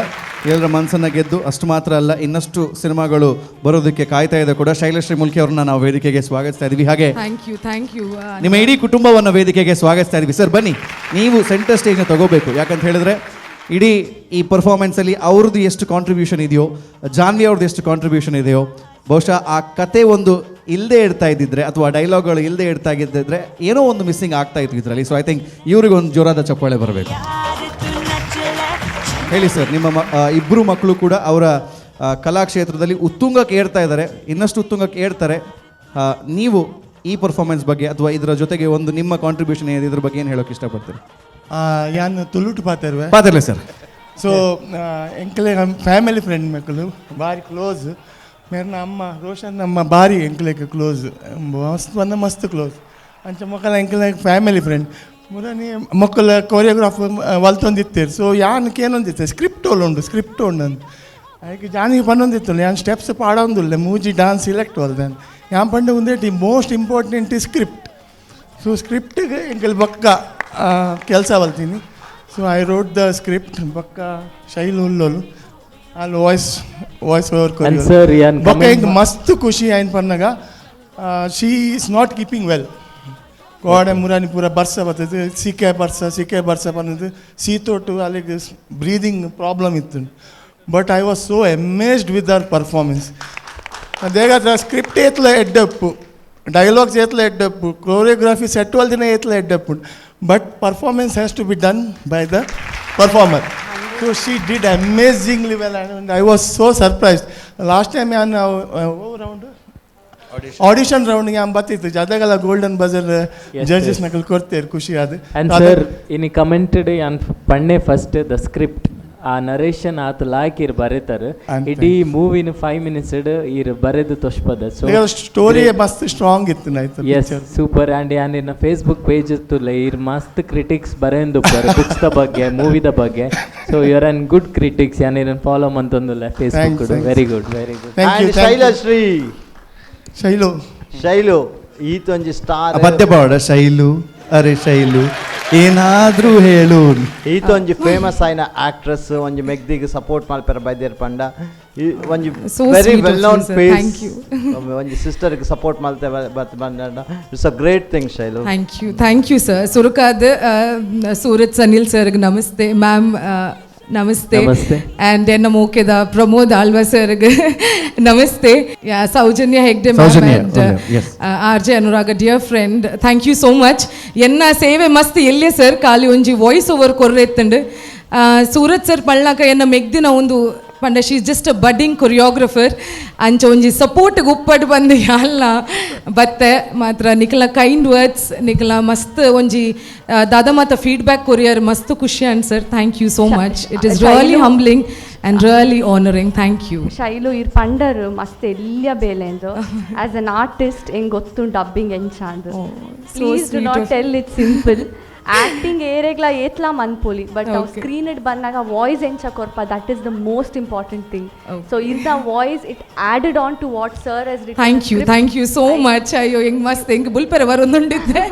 ಎಲ್ಲರ ಮನಸ್ಸನ್ನು ಗೆದ್ದು, ಅಷ್ಟು ಮಾತ್ರ ಅಲ್ಲ ಇನ್ನಷ್ಟು ಸಿನಿಮಾಗಳು ಬರೋದಕ್ಕೆ ಕಾಯ್ತಾ ಇದೆ ಕೂಡ. ಶೈಲಶ್ರೀ ಮುಲ್ಕಿ ಅವ್ರನ್ನ ನಾವು ವೇದಿಕೆಗೆ ಸ್ವಾಗತಿಸ್ತಾ ಇದ್ವಿ. ಹಾಗೆ thank you, thank you. ನಿಮ್ಮ ಇಡೀ ಕುಟುಂಬವನ್ನು ವೇದಿಕೆಗೆ ಸ್ವಾಗತಿಸ್ತಾ ಇದ್ವಿ. ಸರ್ ಬನ್ನಿ, ನೀವು ಸೆಂಟರ್ ಸ್ಟೇಜ್ನ ತಗೋಬೇಕು. ಯಾಕಂತ ಹೇಳಿದ್ರೆ ಇಡೀ ಈ ಪರ್ಫಾರ್ಮೆನ್ಸಲ್ಲಿ ಅವ್ರದ್ದು ಎಷ್ಟು ಕಾಂಟ್ರಿಬ್ಯೂಷನ್ ಇದೆಯೋ, ಜಾನ್ವಿ ಅವ್ರದ್ದು ಎಷ್ಟು ಕಾಂಟ್ರಿಬ್ಯೂಷನ್ ಇದೆಯೋ, ಬಹುಶಃ ಆ ಕತೆ ಒಂದು ಇಲ್ಲದೆ ಇಡ್ತಾ ಇದ್ದಿದ್ರೆ ಅಥವಾ ಡೈಲಾಗ್ಗಳು ಇಲ್ಲದೆ ಇಡ್ತಾ ಇದ್ದಿದ್ರೆ ಏನೋ ಒಂದು ಮಿಸ್ಸಿಂಗ್ ಆಗ್ತಾ ಇತ್ತು ಇದರಲ್ಲಿ. So I think ಇವ್ರಿಗೆ ಒಂದು ಜೋರಾದ ಚಪ್ಪಾಳೆ ಬರಬೇಕು. ಹೇಳಿ ಸರ್, ನಿಮ್ಮ ಇಬ್ಬರು ಮಕ್ಕಳು ಕೂಡ ಅವರ ಕಲಾಕ್ಷೇತ್ರದಲ್ಲಿ ಉತ್ತುಂಗಕ್ಕೆ ಏರ್ತಾ ಇದ್ದಾರೆ, ಇನ್ನಷ್ಟು ಉತ್ತುಂಗಕ್ಕೆ ಏರ್ತಾರೆ. ನೀವು ಈ ಪರ್ಫಾರ್ಮೆನ್ಸ್ ಬಗ್ಗೆ ಅಥವಾ ಇದರ ಜೊತೆಗೆ ಒಂದು ನಿಮ್ಮ ಕಾಂಟ್ರಿಬ್ಯೂಷನ್ ಏನಿದೆ, ಇದ್ರ ಬಗ್ಗೆ ಏನು ಹೇಳೋಕೆ ಇಷ್ಟಪಡ್ತೀರಿ? ಯಾನ್ ತುಳುಟು ಪಾತೆರ್ವೆ. ಪಾತೆರ್ಲೆ ಸರ್. ಸೊ ಎಂಕಲೆ ಫ್ಯಾಮಿಲಿ ಫ್ರೆಂಡ್ ಮಕ್ಕಳು ಬಾರಿ ಕ್ಲೋಸ್. ಮೇರ್ನ ಅಮ್ಮ ರೋಷನ್ ನಮ್ಮ ಬಾರಿ ಎಂಕ್ಲೆಗ್ ಕ್ಲೋಸ್, ಮಸ್ತ್ ಬಂದ ಮಸ್ತ್ ಕ್ಲೋಸ್. ಅಂಚ ಮೊಕ್ಕಲ ಎಂಕಲೆ ಫ್ಯಾಮಿಲಿ ಫ್ರೆಂಡ್ ಮುರನಿ ಮೊಕ್ಕಲ ಕೊರಿಯೋಗ್ರಾಫರ್ ವಲ್ತೊಂದಿತ್ತೇರು. ಸೊ ಯಾನ್ ಕೇನೊಂದಿತ್ತೆ ಸ್ಕ್ರಿಪ್ಟ್ ಉಂಡು, ಸ್ಕ್ರಿಪ್ಟ್ ಉಂಡು ಐಕ್ ಜಾನಿಗೆ ಪನ್ನೊಂದಿತ್ತು ಯಾನ್ ಸ್ಟೆಪ್ಸ್ ಪಾಡೊಂದುಲ್ಲೆ ಮೂಜಿ ಡಾನ್ಸ್ ಸಿಲೆಕ್ಟ್ ವಲ್ದಾನ್ ಯಾನ್ ಪಂಡ ಉಂದೇಟಿ most important script. So ಸ್ಕ್ರಿಪ್ಟಿಗೆ ಎಂಕಲ್ ಬೊಕ್ಕ ಕೆಲಸ ವಲ್ತೀನಿ. So I wrote the script ಬೊಕ್ಕ ಶೈಲು ಉಲ್ಲೋಲು ಅಲ್ಲಿ voice voice over ಬೊಕ್ಕ ಹಿಂಗೆ ಮಸ್ತ್ ಖುಷಿ ಆಯ್ತು ಪನ್ನಾಗ she is not keeping well. ಕೋಡೆ ಮುರಾನಿ ಪೂರ ಬರ್ಸ ಬರ್ತದೆ, ಸಿಕೆ ಬರ್ಸ ಸಿಕೆ ಬರ್ಸ ಬಂದದ್ದು ಸೀತೋಟು ಅಲ್ಲಿಗೆ ಬ್ರೀದಿಂಗ್ ಪ್ರಾಬ್ಲಮ್ ಇತ್ತು. But I was so amazed with our performance. ಅದೇಗಾದ್ರೆ script ಏತ್ಲ ಎಡ್ಡಪ್ಪು, dialogues ಏತ್ಲ ಎಡ್ಡಪ್ಪು, choreography set ದಿನ ಏತ್ಲ ಎಡ್ಡಪ್ಪು, but performance has to be done by the performer. So she did amazingly well and I was so surprised. Last time ಯಾನ್ round audition ರೌಂಡ್ಗೆ ಆಮ್ ಬತ್ತಿತ್ತು ಜದಗಲ golden buzzer judges ನಕಲ್ ಕೊಡ್ತೇರು ಖುಷಿ ಅದು. And sir ಇನಿ commented ಯಾನ್ ಪಣ್ಣೆ first the script ಆ narration ಆತ ಲಾಯ್ಕ್ ಇರ್ ಬರೆತಾರೆ ಇಡೀ ಮೂವಿನ 5 ಮಿನಿಟ್ಸ್ ಇರ್ ಬರೆದು ತೊಷ್ಪದ. ಸೊ ಸ್ಟೋರಿ ಮಸ್ತ್ ಸ್ಟ್ರಾಂಗ್ ಇತ್ತು ಆಯ್ತು. S super. And ಯಾನ್ ಇನ್ನ ಫೇಸ್ಬುಕ್ ಪೇಜ್ ಇತ್ತುಲ್ಲ ಇರ್ ಮಸ್ತ್ ಕ್ರಿಟಿಕ್ಸ್ ಬರೆಂದು ಬುಕ್ಸ್ the ಬಗ್ಗೆ ಮೂವಿದ ಬಗ್ಗೆ. So you are an good critics, ಯಾನ್ iron follow ಮಂತೊಂದುಲ್ಲ Facebook. Very good, very good. Thank you. Shailashree Shailu Shailu ಈತೊಂಜಿ star ಪದ್ಯ ಪಾಡ ಶೈಲು, ಅರೆ ಶೈಲು ಏನಾದ್ರೂ ಹೇಳು. ಈತೊಂಜಿ ಫೇಮಸ್ ಆಯ್ನ ಆಕ್ಟ್ರೆಸ್, ಒಂಜಿ ಮೆಗ್ದಿಗೆ ಸಪೋರ್ಟ್ ಮಲ್ಪೆರ ಬೈದೇರ್ ಪಂಡ ಒಂಜಿ very well known face, ಒಂಜಿ ಸಿಸ್ಟರ್ಗೆ ಸಪೋರ್ಟ್ ಮಲ್ತೆ ಬಂದ. It's a great thing Shailu. Thank you, thank you sir. ಸುರುಕಾದ Suraj Sanil ಸರ್ಗೆ ನಮಸ್ತೆ, ಮ್ಯಾಮ್ ನಮಸ್ತೆ, ಆ್ಯಂಡ್ ಎನ್ನ ಮೋಕೆದ ಪ್ರಮೋದ್ ಆಳ್ವ ಸರ್ಗೆ namaste, Soujanya Hegde ma'am and R J Anuraga dear friend, thank you so much. ಎನ್ನ ಸೇವೆ ಮಸ್ತ್ ಎಲ್ಲೇ ಸರ್, ಖಾಲಿ ಒಂಜಿ ವಾಯ್ಸ್ ಓವರ್ ಕೊರ್ರೆತ್ತಂಡು. ಸೂರಜ್ ಸರ್ ಪಳ್ನಾಕ ಎನ್ನ ಮೆಗ್ದಿನ ಒಂದು ಪಂಡ, she just a budding choreographer. ಅಂಚ ಒಂಜಿ ಸಪೋರ್ಟ್ಗೆ ಉಪ್ಪಡ್ ಬಂದು ಯಾಲ್ನ ಬತ್ತೆ ಮಾತ್ರ ನಿಖಲ ಕೈಂಡ್ ವರ್ಡ್ಸ್, ನಿಖಲ ಮಸ್ತ್ ಒಂಜಿ ದಾದಾ ಮಾತ ಫೀಡ್ಬ್ಯಾಕ್ ಕೊರಿಯರ್ ಮಸ್ತ್ ಖುಷಿ and sir. Thank you so much. It is really humbling and really honouring. Thank you. Shailu ಇರ್ ಪಂಡರ್ ಮಸ್ತ್ ಎಲ್ಲಿಯ ಬೇಲೆ ಎಂದು as an artist ಹೆಂಗೆ ಗೊತ್ತು ಡಬ್ಬಿಂಗ್ ಎಂಚ ಅಂದು. Please do not tell it simple. Acting ಏರೆಗ್ಲ ಏತ್ಲಾ ಮನ್ಪೋಲಿ, ಬಟ್ ನಾವು ಸ್ಕ್ರೀನ್ it ಬಂದಾಗ ವಾಯ್ಸ್ ಎಂಚ ಕೊರ್ಪ, that is the most important thing. So in the voice it added on to what sir has written. Thank you, thank you so much. ಅಯ್ಯೋ ಹೆಂಗ್ ಮಸ್ತ್ ಹೆಂಗ್ ಬುಲ್ಪೆರ ಬರೊಂದುಂಡಿದ್ದೆ,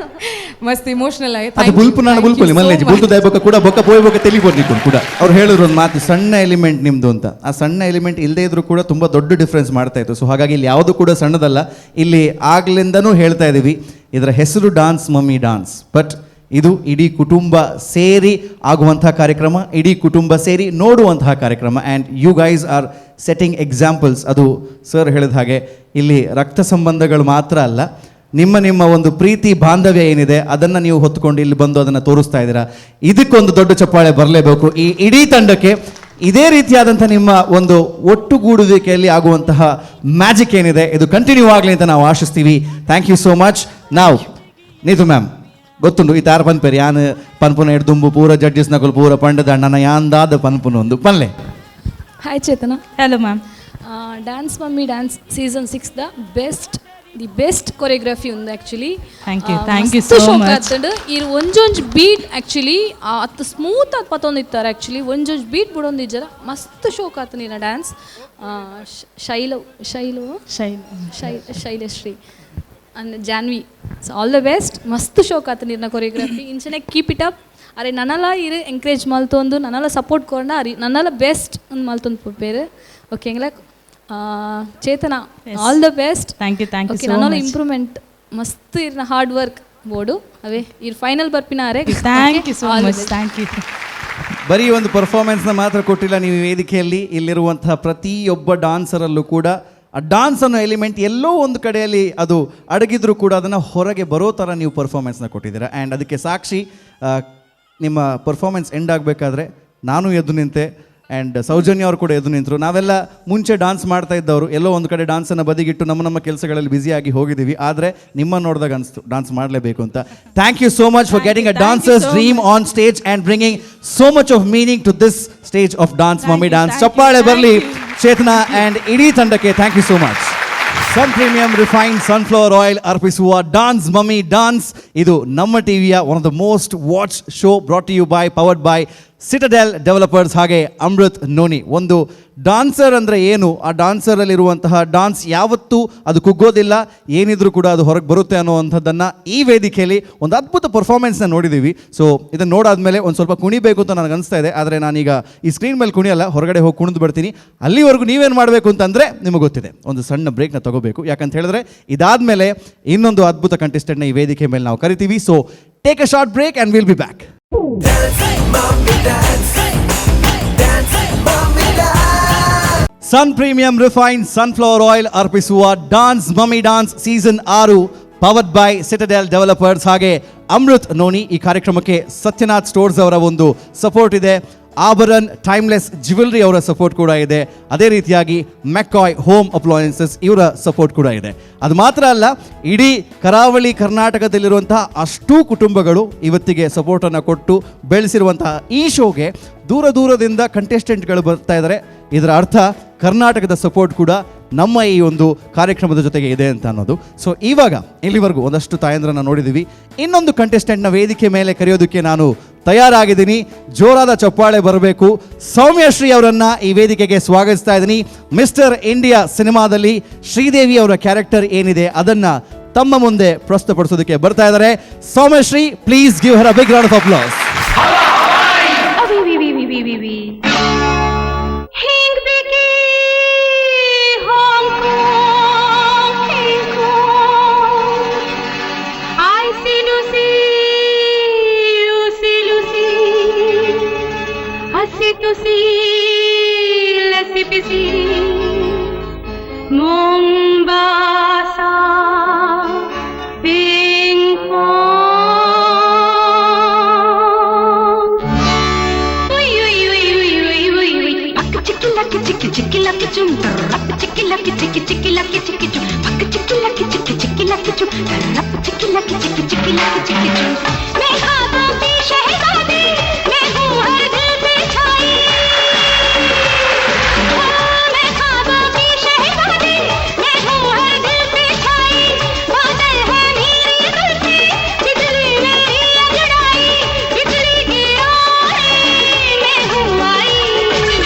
ಮಸ್ತ್ ಇಮೋಷನಲ್ ಆಯ್ತು. ಅದು ಬುಲ್ಪು ನಾನು ಬುಲ್ಪುಲಿ ಮಲ್ಲೇಜಿ ಬುಲ್ತು ದಯಬೊಕ್ಕ ಕೂಡ ಬೊಕ್ಕ ಪೋಯ್ ಬೊಕ್ಕ ತೆಲಿ ಕೊಂಡು ಕೂಡ ಅವ್ರು ಹೇಳಿದ್ರು ಒಂದು ಮಾತು, ಸಣ್ಣ ಎಲಿಮೆಂಟ್ ನಿಮ್ಮದು ಅಂತ. ಆ ಸಣ್ಣ ಎಲಿಮೆಂಟ್ ಇಲ್ಲದೇ ಇದ್ರೂ ಕೂಡ ತುಂಬ ದೊಡ್ಡ ಡಿಫ್ರೆನ್ಸ್ ಮಾಡ್ತಾ ಇತ್ತು. ಸೊ ಹಾಗಾಗಿ ಇಲ್ಲಿ ಯಾವುದು ಕೂಡ ಸಣ್ಣದಲ್ಲ. ಇಲ್ಲಿ ಆಗ್ಲಿಂದನೂ ಹೇಳ್ತಾ ಇದ್ದೀವಿ, ಇದರ ಹೆಸರು dance mummy dance, but ಇದು ಇಡೀ ಕುಟುಂಬ ಸೇರಿ ಆಗುವಂತಹ ಕಾರ್ಯಕ್ರಮ, ಇಡೀ ಕುಟುಂಬ ಸೇರಿ ನೋಡುವಂತಹ ಕಾರ್ಯಕ್ರಮ. And you guys are setting examples. ಅದು ಸರ್ ಹೇಳಿದ ಹಾಗೆ ಇಲ್ಲಿ ರಕ್ತ ಸಂಬಂಧಗಳು ಮಾತ್ರ ಅಲ್ಲ, ನಿಮ್ಮ ನಿಮ್ಮ ಒಂದು ಪ್ರೀತಿ ಬಾಂಧವ್ಯ ಏನಿದೆ ಅದನ್ನು ನೀವು ಹೊತ್ತುಕೊಂಡು ಇಲ್ಲಿ ಬಂದು ಅದನ್ನು ತೋರಿಸ್ತಾ ಇದ್ದೀರಾ. ಇದಕ್ಕೊಂದು ದೊಡ್ಡ ಚಪ್ಪಾಳೆ ಬರಲೇಬೇಕು ಈ ಇಡೀ ತಂಡಕ್ಕೆ. ಇದೇ ರೀತಿಯಾದಂಥ ನಿಮ್ಮ ಒಂದು ಒಟ್ಟುಗೂಡುವಿಕೆಯಲ್ಲಿ ಆಗುವಂತಹ ಮ್ಯಾಜಿಕ್ ಏನಿದೆ ಇದು ಕಂಟಿನ್ಯೂ ಆಗಲಿ ಅಂತ ನಾವು ಆಶಿಸ್ತೀವಿ. Thank you so much. ನಾವು ನೀತು ಮ್ಯಾಮ್ ಗೊತ್ತುಂಡು ಈ ತಾರ ಪನ್ಪೇರು ಯಾನ್ ಪನ್ಪುನ ಎಡ್ದುಂಬು ಪೂರ ಜಡ್ಜಸ್ ನಕಲು ಪೂರ ಪಂಡದ ಅಣ್ಣನ ಯಾಂದಾದ ಪನ್ಪುನ ಒಂದು ಪನ್ಲೆ. Hi Chetana. Hello ma'am. Dance mummy dance season 6 the best choreography ಉಂದು actually. Thank you, thank you so much. ಇರ್ ಒಂಜೊಂಜ್ ಬೀಟ್ ಆಕ್ಚುಲಿ ಅತ್ ಸ್ಮೂತ್ ಆಗಿ ಪತ್ತೊಂದಿತ್ತಾರೆ ಆಕ್ಚುಲಿ, ಒಂಜೊಂಜ್ ಬೀಟ್ ಬಿಡೊಂದಿಜ್ಜರ ಮಸ್ತ್ ಶೋಕ್ ಆತು ನಿನ್ನ dance. Shailu Shailu Shailashree and Janvi, so all the best. ಮಸ್ತ್ ಶೋಕ್ ಆತು ನಿನ್ನ ಕೊರಿಯೋಗ್ರಫಿ, ಇಂಚನೆ keep it up. ಅರೆ ನನ್ನಲ್ಲ ಇರು ಎಂಕರೇಜ್ ಮಲ್ತೊಂದು ನನ್ನಲ್ಲ ಸಪೋರ್ಟ್ ಕೊರಂಡ ಅರಿ ನನ್ನಲ್ಲ ಬೆಸ್ಟ್ ಒಂದು ಮಲ್ತೊಂದು ಪೇರು ಓಕೆಂಗ್ಲ. Chetana all the best. Thank you, thank you okay so ನನ್ನಲ್ಲ much. Improvement ಮಸ್ತ್ ಇರ್ನ ಹಾರ್ಡ್ ವರ್ಕ್ ಬೋರ್ಡು ಅವೇ ಇರ್ ಫೈನಲ್ ಬರ್ಪಿನ ಅರೆ. Thank you so much, thank you. ಬರೀ ಒಂದು ಪರ್ಫಾರ್ಮೆನ್ಸ್ನ ಮಾತ್ರ ಕೊಟ್ಟಿಲ್ಲ ನೀವು ವೇದಿಕೆಯಲ್ಲಿ, ಇಲ್ಲಿರುವಂತಹ ಪ್ರತಿಯೊಬ್ಬ ಡಾನ್ಸರಲ್ಲೂ ಕೂಡ ಆ ಡಾನ್ಸ್ ಅನ್ನೋ ಎಲಿಮೆಂಟ್ ಎಲ್ಲೋ ಒಂದು ಕಡೆಯಲ್ಲಿ ಅದು ಅಡಗಿದ್ರೂ ಕೂಡ ಅದನ್ನು ಹೊರಗೆ ಬರೋ ಥರ ನೀವು ಪರ್ಫಾರ್ಮೆನ್ಸ್ನ ಕೊಟ್ಟಿದ್ದೀರಾ. ಆ್ಯಂಡ್ ಅದಕ್ಕೆ ಸಾಕ್ಷಿ ನಿಮ್ಮ ಪರ್ಫಾರ್ಮೆನ್ಸ್ ಎಂಡ್ ಆಗಬೇಕಾದ್ರೆ ನಾನು ಎದ್ದು ನಿಂತೆ, ಆ್ಯಂಡ್ ಸೌಜನ್ಯ ಅವರು ಕೂಡ ಎದ್ದು ನಿಂತರು. ನಾವೆಲ್ಲ ಮುಂಚೆ ಡಾನ್ಸ್ ಮಾಡ್ತಾ ಇದ್ದವರು ಎಲ್ಲೋ ಒಂದು ಕಡೆ ಡಾನ್ಸನ್ನು ಬದಿಗಿಟ್ಟು ನಮ್ಮ ನಮ್ಮ ಕೆಲಸಗಳಲ್ಲಿ ಬ್ಯುಸಿಯಾಗಿ ಹೋಗಿದ್ದೀವಿ. ಆದರೆ ನಿಮ್ಮನ್ನು ನೋಡಿದಾಗ ಅನಿಸ್ತು ಡಾನ್ಸ್ ಮಾಡಲೇಬೇಕು ಅಂತ. Thank you so much for getting a dancer's dream on stage and bringing so much of meaning to this stage of Dance Mummy Dance. ಚಪ್ಪಾಳೆ ಬರಲಿ ಚೇತನಾ ಆ್ಯಂಡ್ ಇಡೀ ತಂಡಕ್ಕೆ. Thank you so much. Sun Premium refined sunflower oil ಅರ್ಪಿಸುವ dance mummy dance ಇದು ನಮ್ಮ ಟಿವಿಯ one of the most watched show, brought you by, powered by Citadel Developers ಹಾಗೆ Amrit noni. ಒಂದು ಡಾನ್ಸರ್ ಅಂದರೆ ಏನು, ಆ ಡಾನ್ಸರಲ್ಲಿರುವಂತಹ ಡಾನ್ಸ್ ಯಾವತ್ತೂ ಅದು ಕುಗ್ಗೋದಿಲ್ಲ, ಏನಿದ್ರೂ ಕೂಡ ಅದು ಹೊರಗೆ ಬರುತ್ತೆ ಅನ್ನುವಂಥದ್ದನ್ನು ಈ ವೇದಿಕೆಯಲ್ಲಿ ಒಂದು ಅದ್ಭುತ ಪರ್ಫಾರ್ಮೆನ್ಸ್ನ ನೋಡಿದ್ದೀವಿ. ಸೊ ಇದನ್ನು ನೋಡಾದ್ಮೇಲೆ ಒಂದು ಸ್ವಲ್ಪ ಕುಣಿಬೇಕು ಅಂತ ನನಗೆ ಅನಿಸ್ತಾ ಇದೆ. ಆದರೆ ನಾನೀಗ ಈ ಸ್ಕ್ರೀನ್ ಮೇಲೆ ಕುಣಿಯಲ್ಲ, ಹೊರಗಡೆ ಹೋಗಿ ಕುಣಿದು ಬರ್ತೀನಿ. ಅಲ್ಲಿವರೆಗೂ ನೀವೇನು ಮಾಡಬೇಕು ಅಂತಂದರೆ ನಿಮಗೆ ಗೊತ್ತಿದೆ, ಒಂದು ಸಣ್ಣ ಬ್ರೇಕ್ನ ತಗೋಬೇಕು. ಯಾಕಂತ ಹೇಳಿದ್ರೆ ಇದಾದಮೇಲೆ ಇನ್ನೊಂದು ಅದ್ಭುತ ಕಂಟೆಸ್ಟೆಂಟ್ನ ಈ ವೇದಿಕೆ ಮೇಲೆ ನಾವು ಕರಿತೀವಿ. So take a short break and we'll be back. Mummy dance, dance, mummy dance. Sun Premium refined sunflower oil ಅರ್ಪಿಸುವ dance mummy dance season 6, powered by Citadel Developers ಹಾಗೆ ಅಮೃತ್ ನೋನಿ. ಈ ಕಾರ್ಯಕ್ರಮಕ್ಕೆ ಸತ್ಯನಾಥ್ ಸ್ಟೋರ್ಸ್ ಅವರ ಒಂದು ಸಪೋರ್ಟ್ ಇದೆ, ಆಭರಣ್ ಟೈಮ್ಲೆಸ್ ಜ್ಯುವೆಲ್ರಿ ಅವರ support ಕೂಡ ಇದೆ, ಅದೇ ರೀತಿಯಾಗಿ ಮೆಕ್ಕಾಯ್ ಹೋಮ್ ಅಪ್ಲಾಯನ್ಸಸ್ ಇವರ ಸಪೋರ್ಟ್ ಕೂಡ ಇದೆ. ಅದು ಮಾತ್ರ ಅಲ್ಲ, ಇಡೀ ಕರಾವಳಿ ಕರ್ನಾಟಕದಲ್ಲಿರುವಂತಹ ಅಷ್ಟೂ ಕುಟುಂಬಗಳು ಇವತ್ತಿಗೆ ಸಪೋರ್ಟನ್ನು ಕೊಟ್ಟು ಬೆಳೆಸಿರುವಂತಹ ಈ ಶೋಗೆ ದೂರ ದೂರದಿಂದ ಕಂಟೆಸ್ಟೆಂಟ್ಗಳು ಬರ್ತಾ ಇದ್ದಾರೆ. ಇದರ ಅರ್ಥ ಕರ್ನಾಟಕದ ಸಪೋರ್ಟ್ ಕೂಡ ನಮ್ಮ ಈ ಒಂದು ಕಾರ್ಯಕ್ರಮದ ಜೊತೆಗೆ ಇದೆ ಅಂತ ಅನ್ನೋದು. ಸೊ ಇವಾಗ ಇಲ್ಲಿವರೆಗೂ ಒಂದಷ್ಟು ತಾಯಂದ್ರನ್ನ ನೋಡಿದ್ದೀವಿ. ಇನ್ನೊಂದು ಕಂಟೆಸ್ಟೆಂಟ್ನ ವೇದಿಕೆ ಮೇಲೆ ಕರೆಯೋದಕ್ಕೆ ನಾನು ತಯಾರಾಗಿದ್ದೀನಿ. ಜೋರಾದ ಚಪ್ಪಾಳೆ ಬರಬೇಕು. ಸೌಮ್ಯಶ್ರೀ ಅವರನ್ನ ಈ ವೇದಿಕೆಗೆ ಸ್ವಾಗತಿಸ್ತಾ ಇದ್ದೀನಿ. ಮಿಸ್ಟರ್ ಇಂಡಿಯಾ ಸಿನಿಮಾದಲ್ಲಿ ಶ್ರೀದೇವಿ ಅವರ ಕ್ಯಾರೆಕ್ಟರ್ ಏನಿದೆ ಅದನ್ನ ತಮ್ಮ ಮುಂದೆ ಪ್ರಸ್ತುತಪಡಿಸೋದಕ್ಕೆ ಬರ್ತಾ ಇದ್ದಾರೆ. Soumyashree, please give her a big round of applause. ಅವಿ ವಿ ವಿ ವಿ ವಿ ವಿ ಹಿಂಗ್ ಬೇಕೇ Hong Kong king I C Lucy Lucy Lucy ಹಸಿ ತುಸಿ ಲಸಿ ಬಿಸಿ ಮೊಂಬಾಸಾ ಪಿಂಗ್ ಪಾಂಗ್. ಉಯ್ ಉಯ್ ಉಯ್ ಉಯ್ ಉಯ್ ಉಯ್ ಉಯ್ ಪಕ್ಕ ಚಿಕ್ಕಿ ಲಕ್ಕಿ ಚಿಕ್ಕಿ ಚಿಕ್ಕಿ ಲಕ್ಕಿ ಚುಮ್ ರಪ್ಪ ಚಿಕ್ಕಿ ಲಕ್ಕಿ ಚಿಕ್ಕಿ ಚಿಕ್ಕಿ ಲಕ್ಕಿ ಚಿಕ್ಕಿ ಚುಮ್ ಪಕ್ಕ ಚಿಕ್ಕಿ ಲಕ್ಕಿ ಚಿಕ್ಕಿ ಚಿಕ್ಕಿ ಲಕ್ಕಿ ಚುಮ್ ರಪ್ಪ ಚಿಕ್ಕಿ ಲಕ್ಕಿ ಚಿಕ್ಕಿ ಚಿಕ್ಕಿ ಲಕ್ಕಿ ಚಿಕ್ಕಿ ಚುಮ್. मैं ख्वाबों की शहजादी, मैं हूँ हर दिल पे छाई। हाँ, मैं ख्वाबों की शहजादी, मैं हूँ हर दिल पे छाई। बादल है मेरी जुल्फें, बिजली मेरी अंगड़ाई। बिजली गिराने मैं हूँ आई,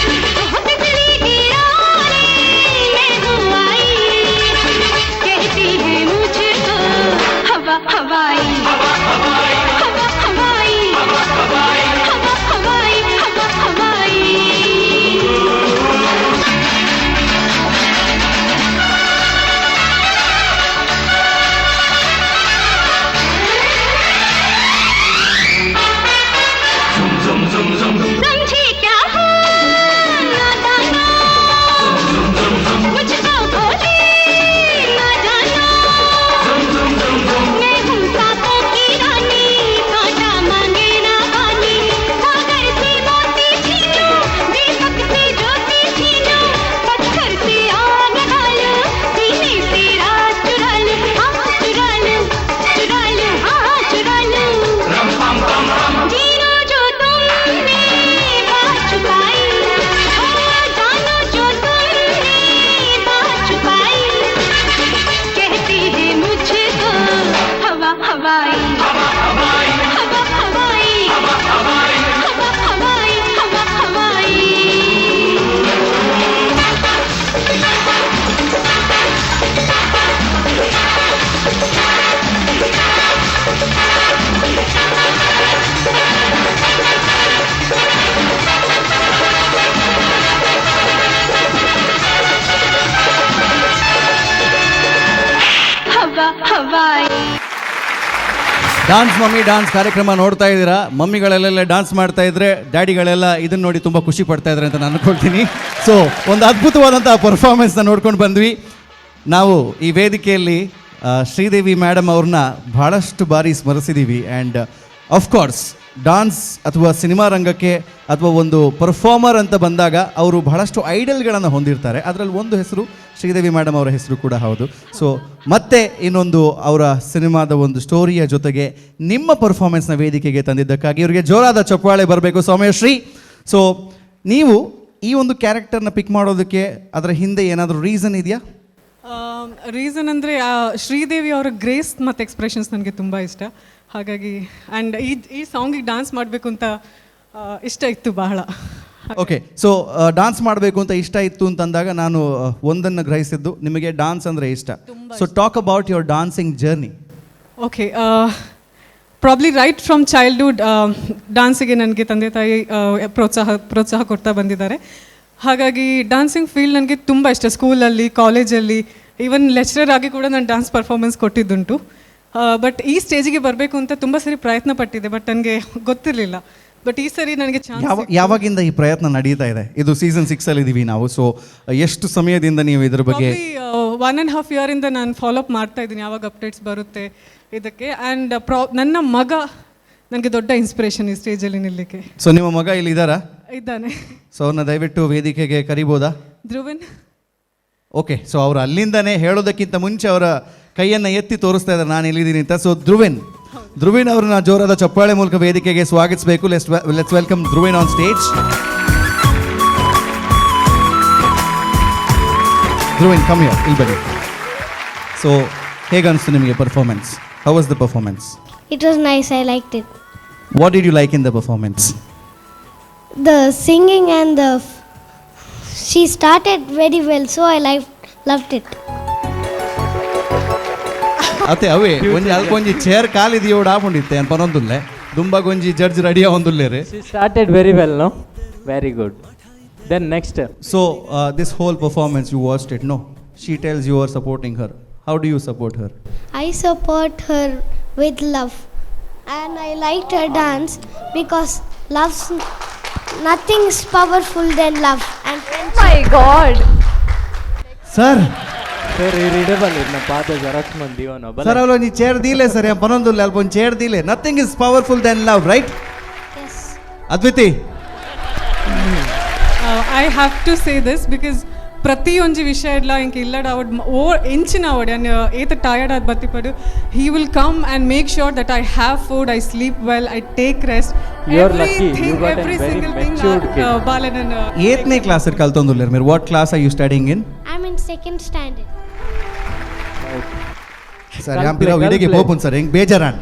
बिजली गिराने मैं हूँ आई। कहती है मुझको हवा हवाई, हवा हवाई, हवा हवाई, हवा हवाई। समझे क्या हो नादाना, मुझको भोले ना जाना। मैं हूँ सांपों की रानी, कांटा मांगे ना पानी। सागर से मोती छीनो, दीपक से ज्योति छीनो। पत्थर से आग डालो, सीने से राज चुरा लो। हाँ चुरा लो, चुरा लो, हाँ चुरा लो। जीनो जो तुमने बात छुपाई, हाँ जानो जो तुमने बात छुपाई। कहती है मुझको हवा हवाई, हवा हवाई, हवा हवाई, हवा हवाई। हवा हवाई। ಡಾನ್ಸ್ ಮಮ್ಮಿ ಡಾನ್ಸ್ ಕಾರ್ಯಕ್ರಮ ನೋಡ್ತಾ ಇದ್ದೀರಾ. ಮಮ್ಮಿಗಳೆಲ್ಲ ಡಾನ್ಸ್ ಮಾಡ್ತಾ ಇದ್ರೆ ಡ್ಯಾಡಿಗಳೆಲ್ಲ ಇದನ್ನ ನೋಡಿ ತುಂಬ ಖುಷಿ ಪಡ್ತಾ ಇದ್ದಾರೆ ಅಂತ ನಾನು ಅನ್ಕೊಳ್ತೀನಿ. ಸೊ ಒಂದು ಅದ್ಭುತವಾದಂಥ ಪರ್ಫಾರ್ಮೆನ್ಸ್ನ ನೋಡ್ಕೊಂಡು ಬಂದ್ವಿ ನಾವು. ಈ ವೇದಿಕೆಯಲ್ಲಿ ಶ್ರೀದೇವಿ ಮೇಡಮ್ ಅವ್ರನ್ನ ಭಾಳಷ್ಟು ಬಾರಿ ಸ್ಮರಿಸಿದ್ದೀವಿ. And of course ಡಾನ್ಸ್ ಅಥವಾ ಸಿನಿಮಾ ರಂಗಕ್ಕೆ ಅಥವಾ ಒಂದು ಪರ್ಫಾರ್ಮರ್ ಅಂತ ಬಂದಾಗ ಅವರು ಬಹಳಷ್ಟು ಐಡಲ್ಗಳನ್ನು ಹೊಂದಿರ್ತಾರೆ. ಅದರಲ್ಲಿ ಒಂದು ಹೆಸರು ಶ್ರೀದೇವಿ ಮೇಡಮ್ ಅವರ ಹೆಸರು ಕೂಡ ಹೌದು. ಸೊ ಮತ್ತೆ ಇನ್ನೊಂದು ಅವರ ಸಿನಿಮಾದ ಒಂದು ಸ್ಟೋರಿಯ ಜೊತೆಗೆ ನಿಮ್ಮ ಪರ್ಫಾರ್ಮೆನ್ಸ್ನ ವೇದಿಕೆಗೆ ತಂದಿದ್ದಕ್ಕಾಗಿ ಇವರಿಗೆ ಜೋರಾದ ಚಪ್ಪಾಳೆ ಬರಬೇಕು ಸೌಮ್ಯಶ್ರೀ. ಸೊ ನೀವು ಈ ಒಂದು ಕ್ಯಾರೆಕ್ಟರ್ನ ಪಿಕ್ ಮಾಡೋದಕ್ಕೆ ಅದರ ಹಿಂದೆ ಏನಾದರೂ ರೀಸನ್ ಇದೆಯಾ? ರೀಸನ್ ಅಂದರೆ ಶ್ರೀದೇವಿ ಅವರ ಗ್ರೇಸ್ ಮತ್ತು ಎಕ್ಸ್ಪ್ರೆಷನ್ಸ್ ನನಗೆ ತುಂಬ ಇಷ್ಟ. ಹಾಗಾಗಿ ಆ್ಯಂಡ್ ಈ ಈ ಸಾಂಗಿಗೆ ಡಾನ್ಸ್ ಮಾಡಬೇಕು ಅಂತ ಇಷ್ಟ ಇತ್ತು ಬಹಳ. ಓಕೆ, ಸೊ ಡಾನ್ಸ್ ಮಾಡಬೇಕು ಅಂತ ಇಷ್ಟ ಇತ್ತು ಅಂತಂದಾಗ ನಾನು ಒಂದನ್ನು ಗ್ರಹಿಸಿದ್ದು, ನಿಮಗೆ ಡಾನ್ಸ್ ಅಂದರೆ ಇಷ್ಟ. So talk about your dancing journey. Okay, probably right from childhood ಡಾನ್ಸಿಗೆ ನನಗೆ ತಂದೆ ತಾಯಿ ಪ್ರೋತ್ಸಾಹ ಪ್ರೋತ್ಸಾಹ ಕೊಡ್ತಾ ಬಂದಿದ್ದಾರೆ. ಹಾಗಾಗಿ ಡಾನ್ಸಿಂಗ್ ಫೀಲ್ಡ್ ನನಗೆ ತುಂಬ ಇಷ್ಟ. ಸ್ಕೂಲಲ್ಲಿ, ಕಾಲೇಜಲ್ಲಿ, ಈವನ್ ಲೆಕ್ಚರರ್ ಆಗಿ ಕೂಡ ನಾನು ಡಾನ್ಸ್ ಪರ್ಫಾರ್ಮೆನ್ಸ್ ಕೊಟ್ಟಿದ್ದುಂಟು. ಬಟ್ ಈ ಸ್ಟೇಜಿಗೆ ಬರಬೇಕು ಅಂತ ತುಂಬ ಸರಿ ಪ್ರಯತ್ನ ಪಟ್ಟಿದ್ದೆ, ಬಟ್ ನನಗೆ ಗೊತ್ತಿರಲಿಲ್ಲ. ಬಟ್ ಈ ಸರಿ ನನಗೆ ಚಾನ್ಸ್ ಯಾವಾಗಿಂದ ಈ ಪ್ರಯತ್ನ ನಡೀತಾ ಇದೆ? ಇದು ಸೀಸನ್ 6 ಅಲ್ಲಿ ಇದೀವಿ ನಾವು. ಸೊ ಎಷ್ಟು ಸಮಯದಿಂದ ನೀವು ಇದ್ರ ಬಗ್ಗೆ? 1.5 ಇಯರಿಂದ ನಾನು ಫಾಲೋ ಅಪ್ ಮಾಡ್ತಾ ಇದ್ದೀನಿ, ಯಾವಾಗ ಅಪ್ಡೇಟ್ಸ್ ಬರುತ್ತೆ ಇದಕ್ಕೆ. ಆ್ಯಂಡ್ ನನ್ನ ಮಗ ನನಗೆ ದೊಡ್ಡ ಇನ್ಸ್ಪಿರೇಷನ್ ಈ ಸ್ಟೇಜಲ್ಲಿ ನಿಲ್ಲಕ್ಕೆ. ಸೊ ನಿಮ್ಮ ಮಗ ಇಲ್ಲಿ ಇದ್ದಾರಾ? ಇದ್ದಾನೆ. ಸೊ ಅವ್ರನ್ನ ದಯವಿಟ್ಟು ವೇದಿಕೆಗೆ ಕರಿಬೋದಾ? ಧ್ರುವನ್. ಓಕೆ, ಸೊ ಅವರು ಅಲ್ಲಿಂದನೇ ಹೇಳೋದಕ್ಕಿಂತ ಮುಂಚೆ ಅವರ ಕೈಯನ್ನು ಎತ್ತಿ ತೋರಿಸ್ತಾ ಇದ್ದಾರೆ ನಾನು ಎಲ್ಲಿದ್ದೀನಿ ಅಂತ. ಸೊ ಧ್ರುವಿನ್ ಅವ್ರನ್ನ ಜೋರಾದ ಚಪ್ಪಾಳೆ ಮೂಲಕ ವೇದಿಕೆಗೆ ಸ್ವಾಗತಿಸಬೇಕು. Let's welcome Dhruvin on stage. Dhruvin, come here, ಇಲ್ಲಿ ಬನ್ನಿ. ಸೊ ಹೇಗನ್ನಿಸ್ತು ನಿಮಗೆ performance? How was the performance? It was nice. I liked it. What did you like in the performance? The singing and she started very well, so I loved it. ಅತ್ತೆ ಅವೇ ಒಂಜಿ ಅಲ್ಪ ಒಂಜಿ chair ಕಾಲಿದೆಯೋಡು ಆಪುಂಡಿತ್ತೆ ಅನ್ ಪನೊಂದುಲ್ಲೆ ದುಂಬಾಗ ಒಂಜಿ ಜಡ್ಜ್ ರೆಡಿ ಆವೊಂದುಲ್ಲೇರು. Started very well, no? Very good. Then next. So this whole performance you watched it, no? She tells you are supporting her. How do you support her? I support her with love, and I liked her dance because love's nothing is powerful than love and friendship. My God. Sir. Sir, ಇಡಬಲ್ಲ ಇರ್ನ ಪಾದ xerox ಮಂದಿ ಇವನು. Sir, ಅವ್ಲು ಒಂಜಿ chair ದೀಲೆ sir, ಪನೊಂದುಲ್ಲೆ ಅಲ್ಪ ಒಂಜಿ chair ದೀಲೆ. Nothing is powerful than love, right? Yes. Adviti. I have to say this because ಪ್ರತಿಯೊಂಜಿ ವಿಷಯ ಇಡ್ಲ ಇಂಕ ಇಲ್ಲಡ ಅವಡ್ ಓ ಎಂಚಿನ ಅವಡ್ ಅನ್ ಏತ ಟಯರ್ಡ್ ಆದ್ ಬತ್ತಿಪಡು, he will come and make sure that I have food, I sleep well, I take rest. You are lucky. You got a every very single thing matured kid. ಬಾಲನನ್. ಏತ್ನೇ class ಕಲ್ತೊಂದುಲ್ಲೇರು మీరు? What class are you studying in? I'm in second standard. Sir, ಯಾಂಪಿರ ವಿಡಿಗೆ ಪೋಪುನ್ sir, ಹೆಂಗ್ ಬೇಜಾರಾನ್.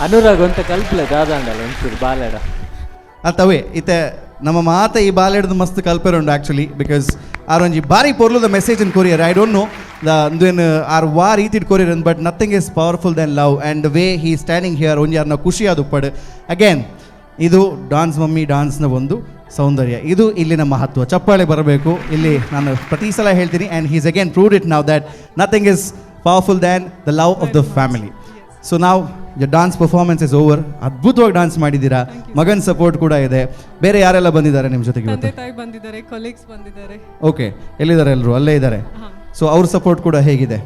ಅನುರಾಗ್ ಅಂತ ಕಲ್ಪ್ಲೆ ದಾದಾಂಡಲ ಒಂಚೂರು ಬಾಲೆಡ. ಅತ್ತವೇ ಇತ್ತೆ ನಮ್ಮ ಮಾತ ಈ ಬಾಲೆಡ್ದು ಮಸ್ತ್ ಕಲ್ಪೆರುಂಡು actually, because ಆರೊಂಜಿ ಬಾರಿ ಪೊರ್ಲುದ message in courier. I don't know the ಅಂದೇನು R ವಾ ರೀತಿಡ್ courier, but nothing is powerful than love and the way he standing here ಒಂಜಿ ಆರ್ನ ಖುಷಿ ಆದುಪ್ಪಡು. ಅಗೇನ್ ಇದು ಡಾನ್ಸ್ ಮಮ್ಮಿ ಡಾನ್ಸ್ನ ಒಂದು ಸೌಂದರ್ಯ, ಇದು ಇಲ್ಲಿನ ಮಹತ್ವ. ಚಪ್ಪಾಳೆ ಬರಬೇಕು ಇಲ್ಲಿ, ನಾನು ಪ್ರತಿ ಸಲ ಹೇಳ್ತೀನಿ. And he's again proved it now that nothing is powerful than the love of the family. So ನಾವು dance performance is over. ಅದ್ಭುತವಾಗಿ ಡಾನ್ಸ್ ಮಾಡಿದ್ದೀರಾ, ಮಗನ ಸಪೋರ್ಟ್ ಕೂಡ ಇದೆ. ಬೇರೆ ಯಾರೆಲ್ಲ ಬಂದಿದ್ದಾರೆ ನಿಮ್ಮ ಜೊತೆಗೆ ಇವತ್ತು? ತಂದೆ ತಾಯಿ ಬಂದಿದ್ದಾರೆ, ಕೊಲೀಗ್ಸ್ ಬಂದಿದ್ದಾರೆ. ಓಕೆ, ಎಲ್ಲಿದ್ದಾರೆ ಎಲ್ಲರೂ? ಅಲ್ಲೇ ಇದ್ದಾರೆ. ಸೊ ಅವ್ರ ಸಪೋರ್ಟ್ ಕೂಡ ಹೇಗಿದೆ?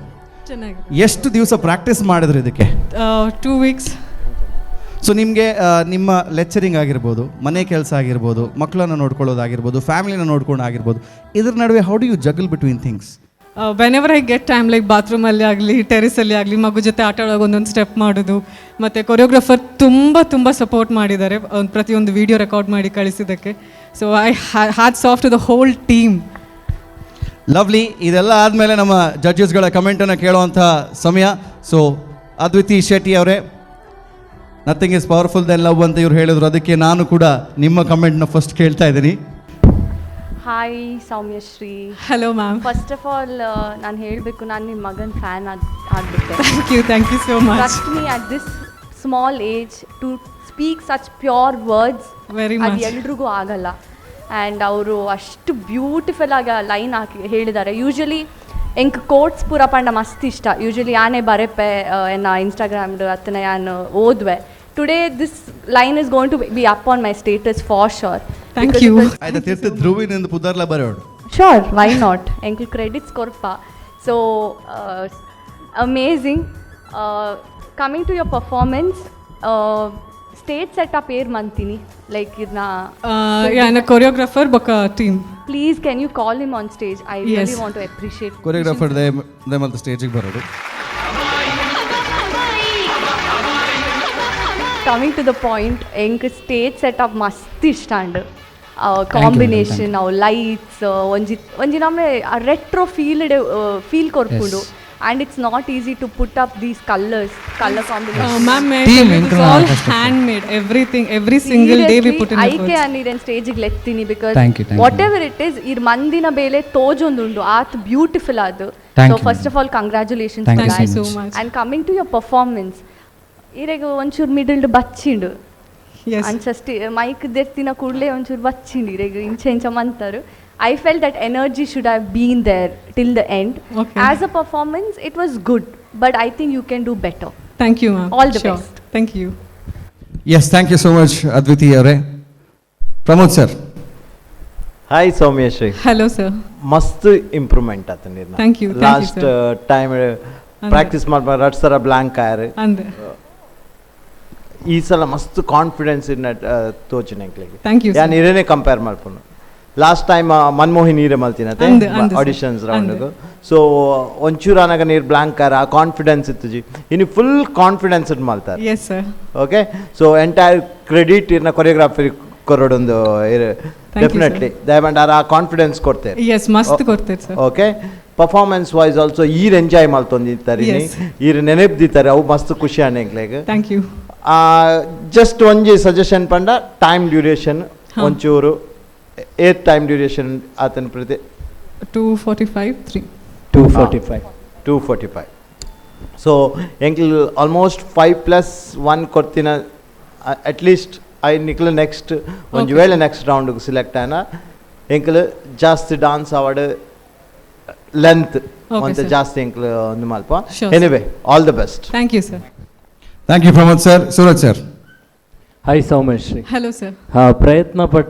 ಚೆನ್ನಾಗಿದೆ. ಎಷ್ಟು ದಿವಸ ಪ್ರಾಕ್ಟೀಸ್ ಮಾಡಿದ್ರು ಇದಕ್ಕೆ? 2 ವೀಕ್ಸ್. ಸೊ ನಿಮಗೆ ನಿಮ್ಮ ಲೆಕ್ಚರಿಂಗ್ ಆಗಿರ್ಬೋದು, ಮನೆ ಕೆಲಸ ಆಗಿರ್ಬೋದು, ಮಕ್ಕಳನ್ನು ನೋಡ್ಕೊಳ್ಳೋದಾಗಿರ್ಬೋದು, ಫ್ಯಾಮಿಲಿನ ನೋಡ್ಕೊಂಡು ಆಗಿರ್ಬೋದು, ಇದ್ರ ನಡುವೆ how do you juggle between things? Whenever I get time, like ಬಾತ್ರೂಮಲ್ಲಿ ಆಗಲಿ, ಟೆರಿಸಲ್ಲಿ ಆಗಲಿ, ಮಗು ಜೊತೆ ಆಟ ಆಡುವಾಗ ಒಂದೊಂದು ಸ್ಟೆಪ್ ಮಾಡೋದು. ಮತ್ತು ಕೊರಿಯೋಗ್ರಾಫರ್ ತುಂಬ ತುಂಬ ಸಪೋರ್ಟ್ ಮಾಡಿದ್ದಾರೆ, ಪ್ರತಿಯೊಂದು ವೀಡಿಯೋ ರೆಕಾರ್ಡ್ ಮಾಡಿ ಕಳಿಸಿದ್ದಕ್ಕೆ. So I hats off to the whole team. Lovely. ಇದೆಲ್ಲ ಆದಮೇಲೆ ನಮ್ಮ ಜಡ್ಜಸ್ಗಳ ಕಮೆಂಟನ್ನು ಕೇಳುವಂಥ ಸಮಯ. ಸೊ ಅದ್ವಿತಿ ಶೆಟ್ಟಿ ಅವರೇ, nothing is powerful than love ಅಂತ ಇವ್ರು ಹೇಳಿದ್ರು, ಅದಕ್ಕೆ ನಾನು ಕೂಡ ನಿಮ್ಮ ಕಮೆಂಟ್ನ ಫಸ್ಟ್ ಕೇಳ್ತಾ ಇದ್ದೀನಿ. Hi Soumyashree. Hello ma'am. First of all ನಾನು ಹೇಳಬೇಕು, ನಾನು ನಿಮ್ಮ ಮಗನ fan ಆಗಿಬಿಟ್ಟೆ. Thank you, thank you so much. Trust me, at this small age to speak such pure words very ಅದು ಮಚ್. ಎಲ್ರಿಗೂ ಆಗಲ್ಲ. ಆ್ಯಂಡ್ ಅವರು ಅಷ್ಟು ಬ್ಯೂಟಿಫುಲ್ ಆಗಿ ಆ ಲೈನ್ ಹಾಕಿ ಹೇಳಿದ್ದಾರೆ. ಯೂಶ್ವಲಿ ಎಂಕ್ ಕೋಟ್ಸ್ ಪೂರ ಪಂಡ ಮಸ್ತ್ ಇಷ್ಟ. ಯೂಶ್ವಲಿ ಯಾನೇ ಬರೆಪೆ ಎನ್ನ ಇನ್ಸ್ಟಾಗ್ರಾಮ್ಡ್ ಅತ್ತನ ಯಾನ್ ಓದ್ವೆ. Today this line is going to be up on my status for sure. Thank you. ಆಯ್ತಾ ತೀರ್ಥ ಧ್ರುವಿನಿಂದ ಪುದರ್ಲ ಬರೋಡು. Sure, why not? ಎಂಕ್ಲ್ credits ಕೊರ್ಪ. So amazing. Coming to your performance, Stage setup air ಮಂತೀನಿ like ಇರ್ನ ಯಾನ ಕೊರಿಯೋಗ್ರಾಫರ್ ಬೊಕ team. Please can you call him on stage? I really Yes. Want to appreciate. Choreographer ದಯಮಲ್ತ ಸ್ಟೇಜಿಗೆ ಬರೋದು. Coming to the point, ಎಂಕ್ stage setup ಮಸ್ತ್ ಇಷ್ಟ and combination ಅವು lights ಒಂಜಿ ಒಂಜಿ ನಮ್ಮೆ retro feel feel ಕೊರ್ಪುಂಡು. And it's not easy to put up these colours, colour combination. Ma'am, all hand made everything, every single day we put in. ಐಕೆ ಅನ್ನಿರೇನ್ ಸ್ಟೇಜಿಗೆ ಲೆತ್ತೀನಿ because Thank you, thank you. Whatever it is ಇರ್ ಮಂದಿನ ಬೇಲೆ ತೋಜೊಂದುಂಡು ಆತ್ beautiful ಅದು. Thank so you, first of all congratulations. Thank you so so much. And coming to your performance, ಇರೆಗ್ ಒಂಚೂರು ಮಿಡಲ್ಡ್ ಬಚ್ಚಿಂಡು. Yes. ಅಂಚ mic ದೆತ್ತಿನ ಕೂಡಲೇ ಒಂಚೂರು ಬಚ್ಚಿಂಡು ಇರೆಗ್ ಇಂಚ ಇಂಚ ಮಂತಾರು. I felt that energy should have been there till the end. Okay. As a performance it was good, but I think you can do better. Thank you ma'am. All the best. Thank you. Yes, thank you so much Adviti ಅವರೇ. Pramod sir. Hi Soumyashree. Hello sir. ಮಸ್ತ್ improvement ಆತ ನೀರ್ನ. Thank you, thank you, last sir. Time practice ಮಾಡ್ಬಾರ ರಡ್ ಸರ blank ಆಯರ್. ಅಂದೆ. ಈ ಸಲ ಮಸ್ತ್ ಕಾನ್ಫಿಡೆನ್ಸ್ ಇನ್ನ ತೋಚಿನ ಎಂಕ್ಲೆಗ್. Thank you, sir. ಯಾನ್ ಇರೇನೆ ಕಂಪೇರ್ ಮಾಡ್ಪುನು. ಲಾಸ್ಟ್ ಟೈಮ್ ಮನ್ಮೋಹಿನಿ ನೀರೆ ಮಲ್ತಿನತೆ ಅಂದೆ, ಅಂದೆ, sir. Auditions ರೌಂಡ್ಗ್. So ಒಂಚೂರು ಅನಗ ನೀರು ಬ್ಲಾಂಕ್ ಆರ ಆ ಕಾನ್ಫಿಡೆನ್ಸ್ ಇತ್ತುಜಿ, ಇನ್ನು full confidence it ಮಲ್ತಾರೆ. Yes sir. Okay, so entire credit ಇರ್ನ ಕೊರಿಯೋಗ್ರಾಫರ್ ಕೊರಡೊಂದು. Thank you, definitely ದಯಮಾಡಿ ಆ ಕಾನ್ಫಿಡೆನ್ಸ್ ಕೊಡ್ತೇವೆ. ಎಸ್, ಮಸ್ತ್ ಕೊಡ್ತೇವೆ sir. Okay, performance wise also ಈರ್ ಎಂಜಾಯ್ ಮಲ್ತೊಂದಿತ್ತಾರೆ, Yes. ಈರ್ ನೆನಪು ಅವು ಮಸ್ತ್ ಖುಷಿ ಆಂಡ್ ಎಂಕ್ಲೆಗ್. Thank you. Just ಒಂಜಿ ಸಜೆಷನ್ ಪಂಡ ಟೈಮ್ ಡ್ಯೂರೇಷನ್ ಒಂಚೂರು ಏತ್ ಟೈಮ್ ಡ್ಯೂರೇಷನ್ ಆತನ ಪ್ರತಿ? 2:45, 3. 2:45. 2:45. ಸೊ ಎಂಕ್ಲ್ ಆಲ್ಮೋಸ್ಟ್ 5+1 ಕೊಡ್ತಿನ at least I ನಿಕ್ಲ next ಒಂಜಿ ವೇಳೆ ನೆಕ್ಸ್ಟ್ ರೌಂಡ್ಗೆ ಸೆಲೆಕ್ಟ್ ಆನ ಎಂಕ್ಲ್ ಜಾಸ್ತಿ dance award length ಒಂತೆ sir. ಜಾಸ್ತಿ ಎಂಕ್ಲ್ ಒಂದು ಮಲ್ಪ. Sure, sir. Anyway, all the best. Thank you sir. Thank you Pramod sir. Suraj sir. Hi Soumyashree. Hello sir. ಪ್ರಯತ್ನ ಪಟ್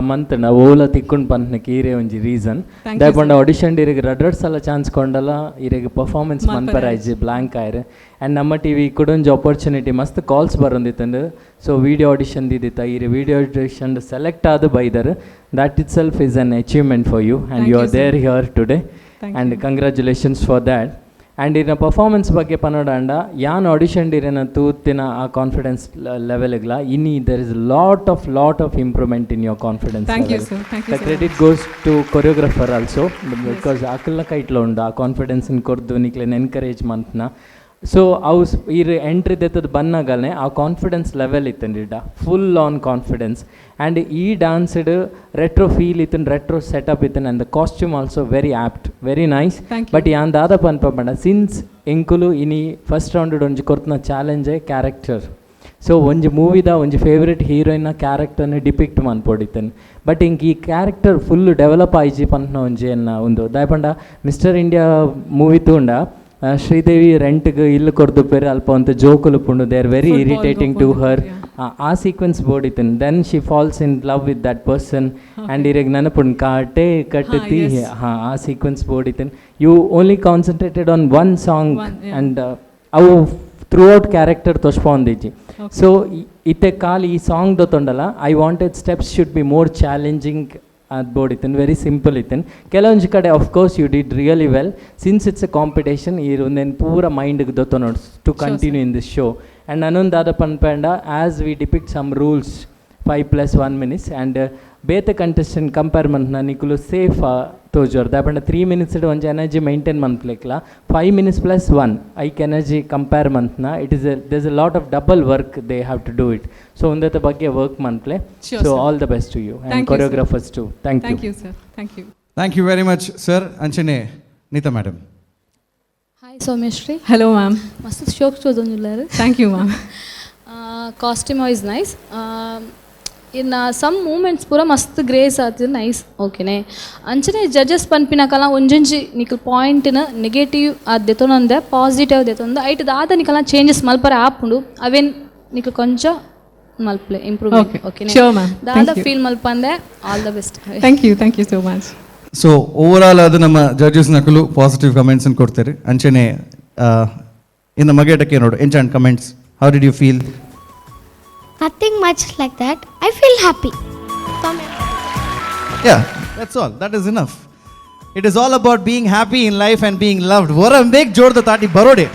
ಮಂತಂಡ ಓಲ ತಿಕ್ಕೊಂಡು ಪಂತನಕ್ಕೆ ಈರೇ ಒಂಜಿ reason. Thank you, ದಾಯಪಂಡ sir. Audition ಇರೆಗ್ ರಡ್ ರಡ್ ಸಲ ಚಾನ್ಸ್ ಕೊಂಡಲ ಇರೆಗ್ ಪರ್ಫಾರ್ಮೆನ್ಸ್ ಮನ್ಪರೆ ಮನ್ಪರೆ ಆಯ್ಜಿ, ಬ್ಲಾಂಕ್ ಆಯ್ರೆ. ಆ್ಯಂಡ್ ನಮ್ಮ ಟಿವಿ ಕುಡೊಂಜಿ ಆಪರ್ಚುನಿಟಿ ಮಸ್ತ್ ಕಾಲ್ಸ್ ಬರೊಂದಿತ್ತಂದು. So video audition ದಿದ್ದಿತ್ತ, ಈರೆ video audition select ಆದ ಬೈದರ್. That itself is an achievement for you and Thank you you, are sir. There here today. Thank and you. Congratulations for that. And ಇರ್ನ performance ಬಗ್ಗೆ ಪನೋಡಂಡ ಯಾನ್ audition ಇರೇನ ತೂತಿನ ಆ confidence ಲೆವೆಲ್ಗ್ಲ ಇನಿ there is lot of improvement in your confidence. Thank you, sir. Thank you the so credit goes to choreographer also, because ಅಕಲ್ನ ಕೈಟ್ಲ ಉಂಡು ಆ confidence ಕೊರ್ದು ನಿಕ್ಲೆನ್ encourage ಮಂತ್ನ. ಸೊ ಅವು ಈರ್ ಎಂಟ್ರಿ ದೆತ್ತದ ಬನ್ನಗಲ್ನೆ ಆ ಕಾನ್ಫಿಡೆನ್ಸ್ ಲೆವೆಲ್ ಇತ್ತಂಡಿಡ full on confidence. And ಈ ಡಾನ್ಸ್ಡ್ ರೆಟ್ರೋ ಫೀಲ್ ಇತ್ತನ್, ರೆಟ್ರೋ ಸೆಟಪ್ ಇತ್ತನ್, and the costume also very apt, very nice. Thank you. But ಯಾನ್ ದಾದ ಪನ್ಪ ಪಂಡ ಸಿನ್ಸ್ ಎಂಕುಲು ಇನಿ ಫಸ್ಟ್ ರೌಂಡ್ ಒಂಜಿ ಕೊರ್ತನ ಚಾಲೆಂಜೇ ಕ್ಯಾರೆಕ್ಟರ್. ಸೊ ಒಂಜಿ ಮೂವಿದ ಒಂಜಿ ಫೇವ್ರೆಟ್ ಹೀರೋಯಿನ್ನ ಕ್ಯಾರೆಕ್ಟರ್ನ ಡಿಪಿಕ್ಟ್ ಮನ್ಪೊಡಿತ್ತನ್. ಬಟ್ ಇಂಕ್ ಈ character full develop ಆಯ್ಜಿ ಪನ್ಪನ ಒಂಜಿ ಎನ್ನ ಒಂದು. ದಾಯಪಂಡ mister India movie ತೂಂಡ ಶ್ರೀದೇವಿ ರೆಂಟ್ಗೆ ಇಲ್ಲು ಕೊರ್ದು ಪೇರು ಅಲ್ಪ ಒಂತೆ ಜೋಕುಲು ಪುಂಡು, they are very Football irritating to ಗೊಪುಂಡು, ಹರ್. ಆ sequence ಬೋಡಿತ್ತನ್. Then she falls in love with that person and ಇರೆಗ್ ನೆನಪುಂಡು ಕಾಟೆ ಕಟ್ಟತಿ. Yes. ಹಾಂ, ಆ sequence ಬೋಡಿತ್ತನ್. You only concentrated on one song. One, yeah. And ಅವು through out character ತೋಚ್ಪೊಂದಿಜ್ಜಿ. So ಇತ್ತೆ ಕಾಲಿ ಈ song ದೊತ್ತೊಂಡಲ್ಲ, I wanted steps should be more challenging ಅದು ಬೋಡಿತ್ತನ್, very simple ಇತ್ತನ್ ಕೆಲವೊಂಜಿ ಕಡೆ. Of course you did really well. Since it's a competition, ಈ ಒಂದೇನು ಪೂರ ಮೈಂಡ್ಗೆ ದೊತ್ತೊನೋಡ್ಸ್ to continue in this show. And ನಾನೊಂದು ದಾದ ಪನ್ಪಂಡ, as we depict some rules, 5 plus 1 minutes, and ಬೇತೆ contestant compare ಮಂತ್ನ ನಿಕುಲು ಸೇಫ್ ತೋಜೋರ್. ದಾಪಂಡ 3 ಮಿನಿಟ್ಸ್ ಒಂಜಿ ಎನರ್ಜಿ ಮೈಂಟೈನ್ ಮನ್ಪ್ಲೆಕ್ಲ 5 ಮಿನಿಟ್ಸ್ ಪ್ಲಸ್ 1 ಐಕ್ ಎನರ್ಜಿ ಕಂಪೇರ್ ಮಂತ್ನ it is there's a lot of double work they have to do it. So ಒಂದತ್ತ ಬಗ್ಗೆ work ಮನ್ಪ್ಲೆ. Sure, so sir. All the best to you Thank and you, sir. Choreographers too. Thank you. Thank you sir, thank you. Thank you very much sir. ಅಂಚನೆ Neeta madam. Hi Soumyashree. Hello ma'am. ಮಸ್ತ್ ಶೋಕ್ ಚೋದೊಂದುಲ್ಲಾರು. Thank you ma'am. Costume is nice. ಇನ್ನು some moments ಪೂರ ಮಸ್ತ್ grace ಆತದ, nice, ಓಕೆನೆ. ಅಂಚನೆ judges ಪನ್ಪಿನಕಲ ಒಂಜೊಂಜಿ ನಿಕಲ್ ಪಾಯಿಂಟ್ನ ನೆಗೆಟಿವ್ ಆದ್ ದೆತೊನಂದೆ ಪಾಸಿಟಿವ್ ದೆತೊಂದು ಐಟ್ ದಾದ ನಿಕಲ ಚೇಂಜಸ್ ಮಲ್ಪರೆ ಆಪುಂಡು ಅವೇನ್ ನಿಕಲ್ ಕೊಂಚ ಮಲ್ಪ್ಲೆ ಇಂಪ್ರೂವ್ಮೆಂಟ್. ಓಕೆನೆ? Sure, ma'am. ದಾದ Thank you. Feel ಮಲ್ಪಂದೆ. All the best. Thank you, thank you so much. So over all ಅದು ನಮ್ಮ ಜಡ್ಜಸ್ ನಕಲು ಪಾಸಿಟಿವ್ ಕಮೆಂಟ್ಸ್ ಕೊಡ್ತಾರೆ. ಅಂಚನೆ ಇನ್ನು ಮಗೇಟಕ್ಕೆ ನೋಡು ಎಂಚ comments, how did you feel? Nothing much like that. I feel happy. Yeah, that's all. That is enough. It is all about being happy in life and being loved. ಒರ ಬೇಕ್ ಜೋರ್ದ ತಾಟಿ ಬರೋಡೆ.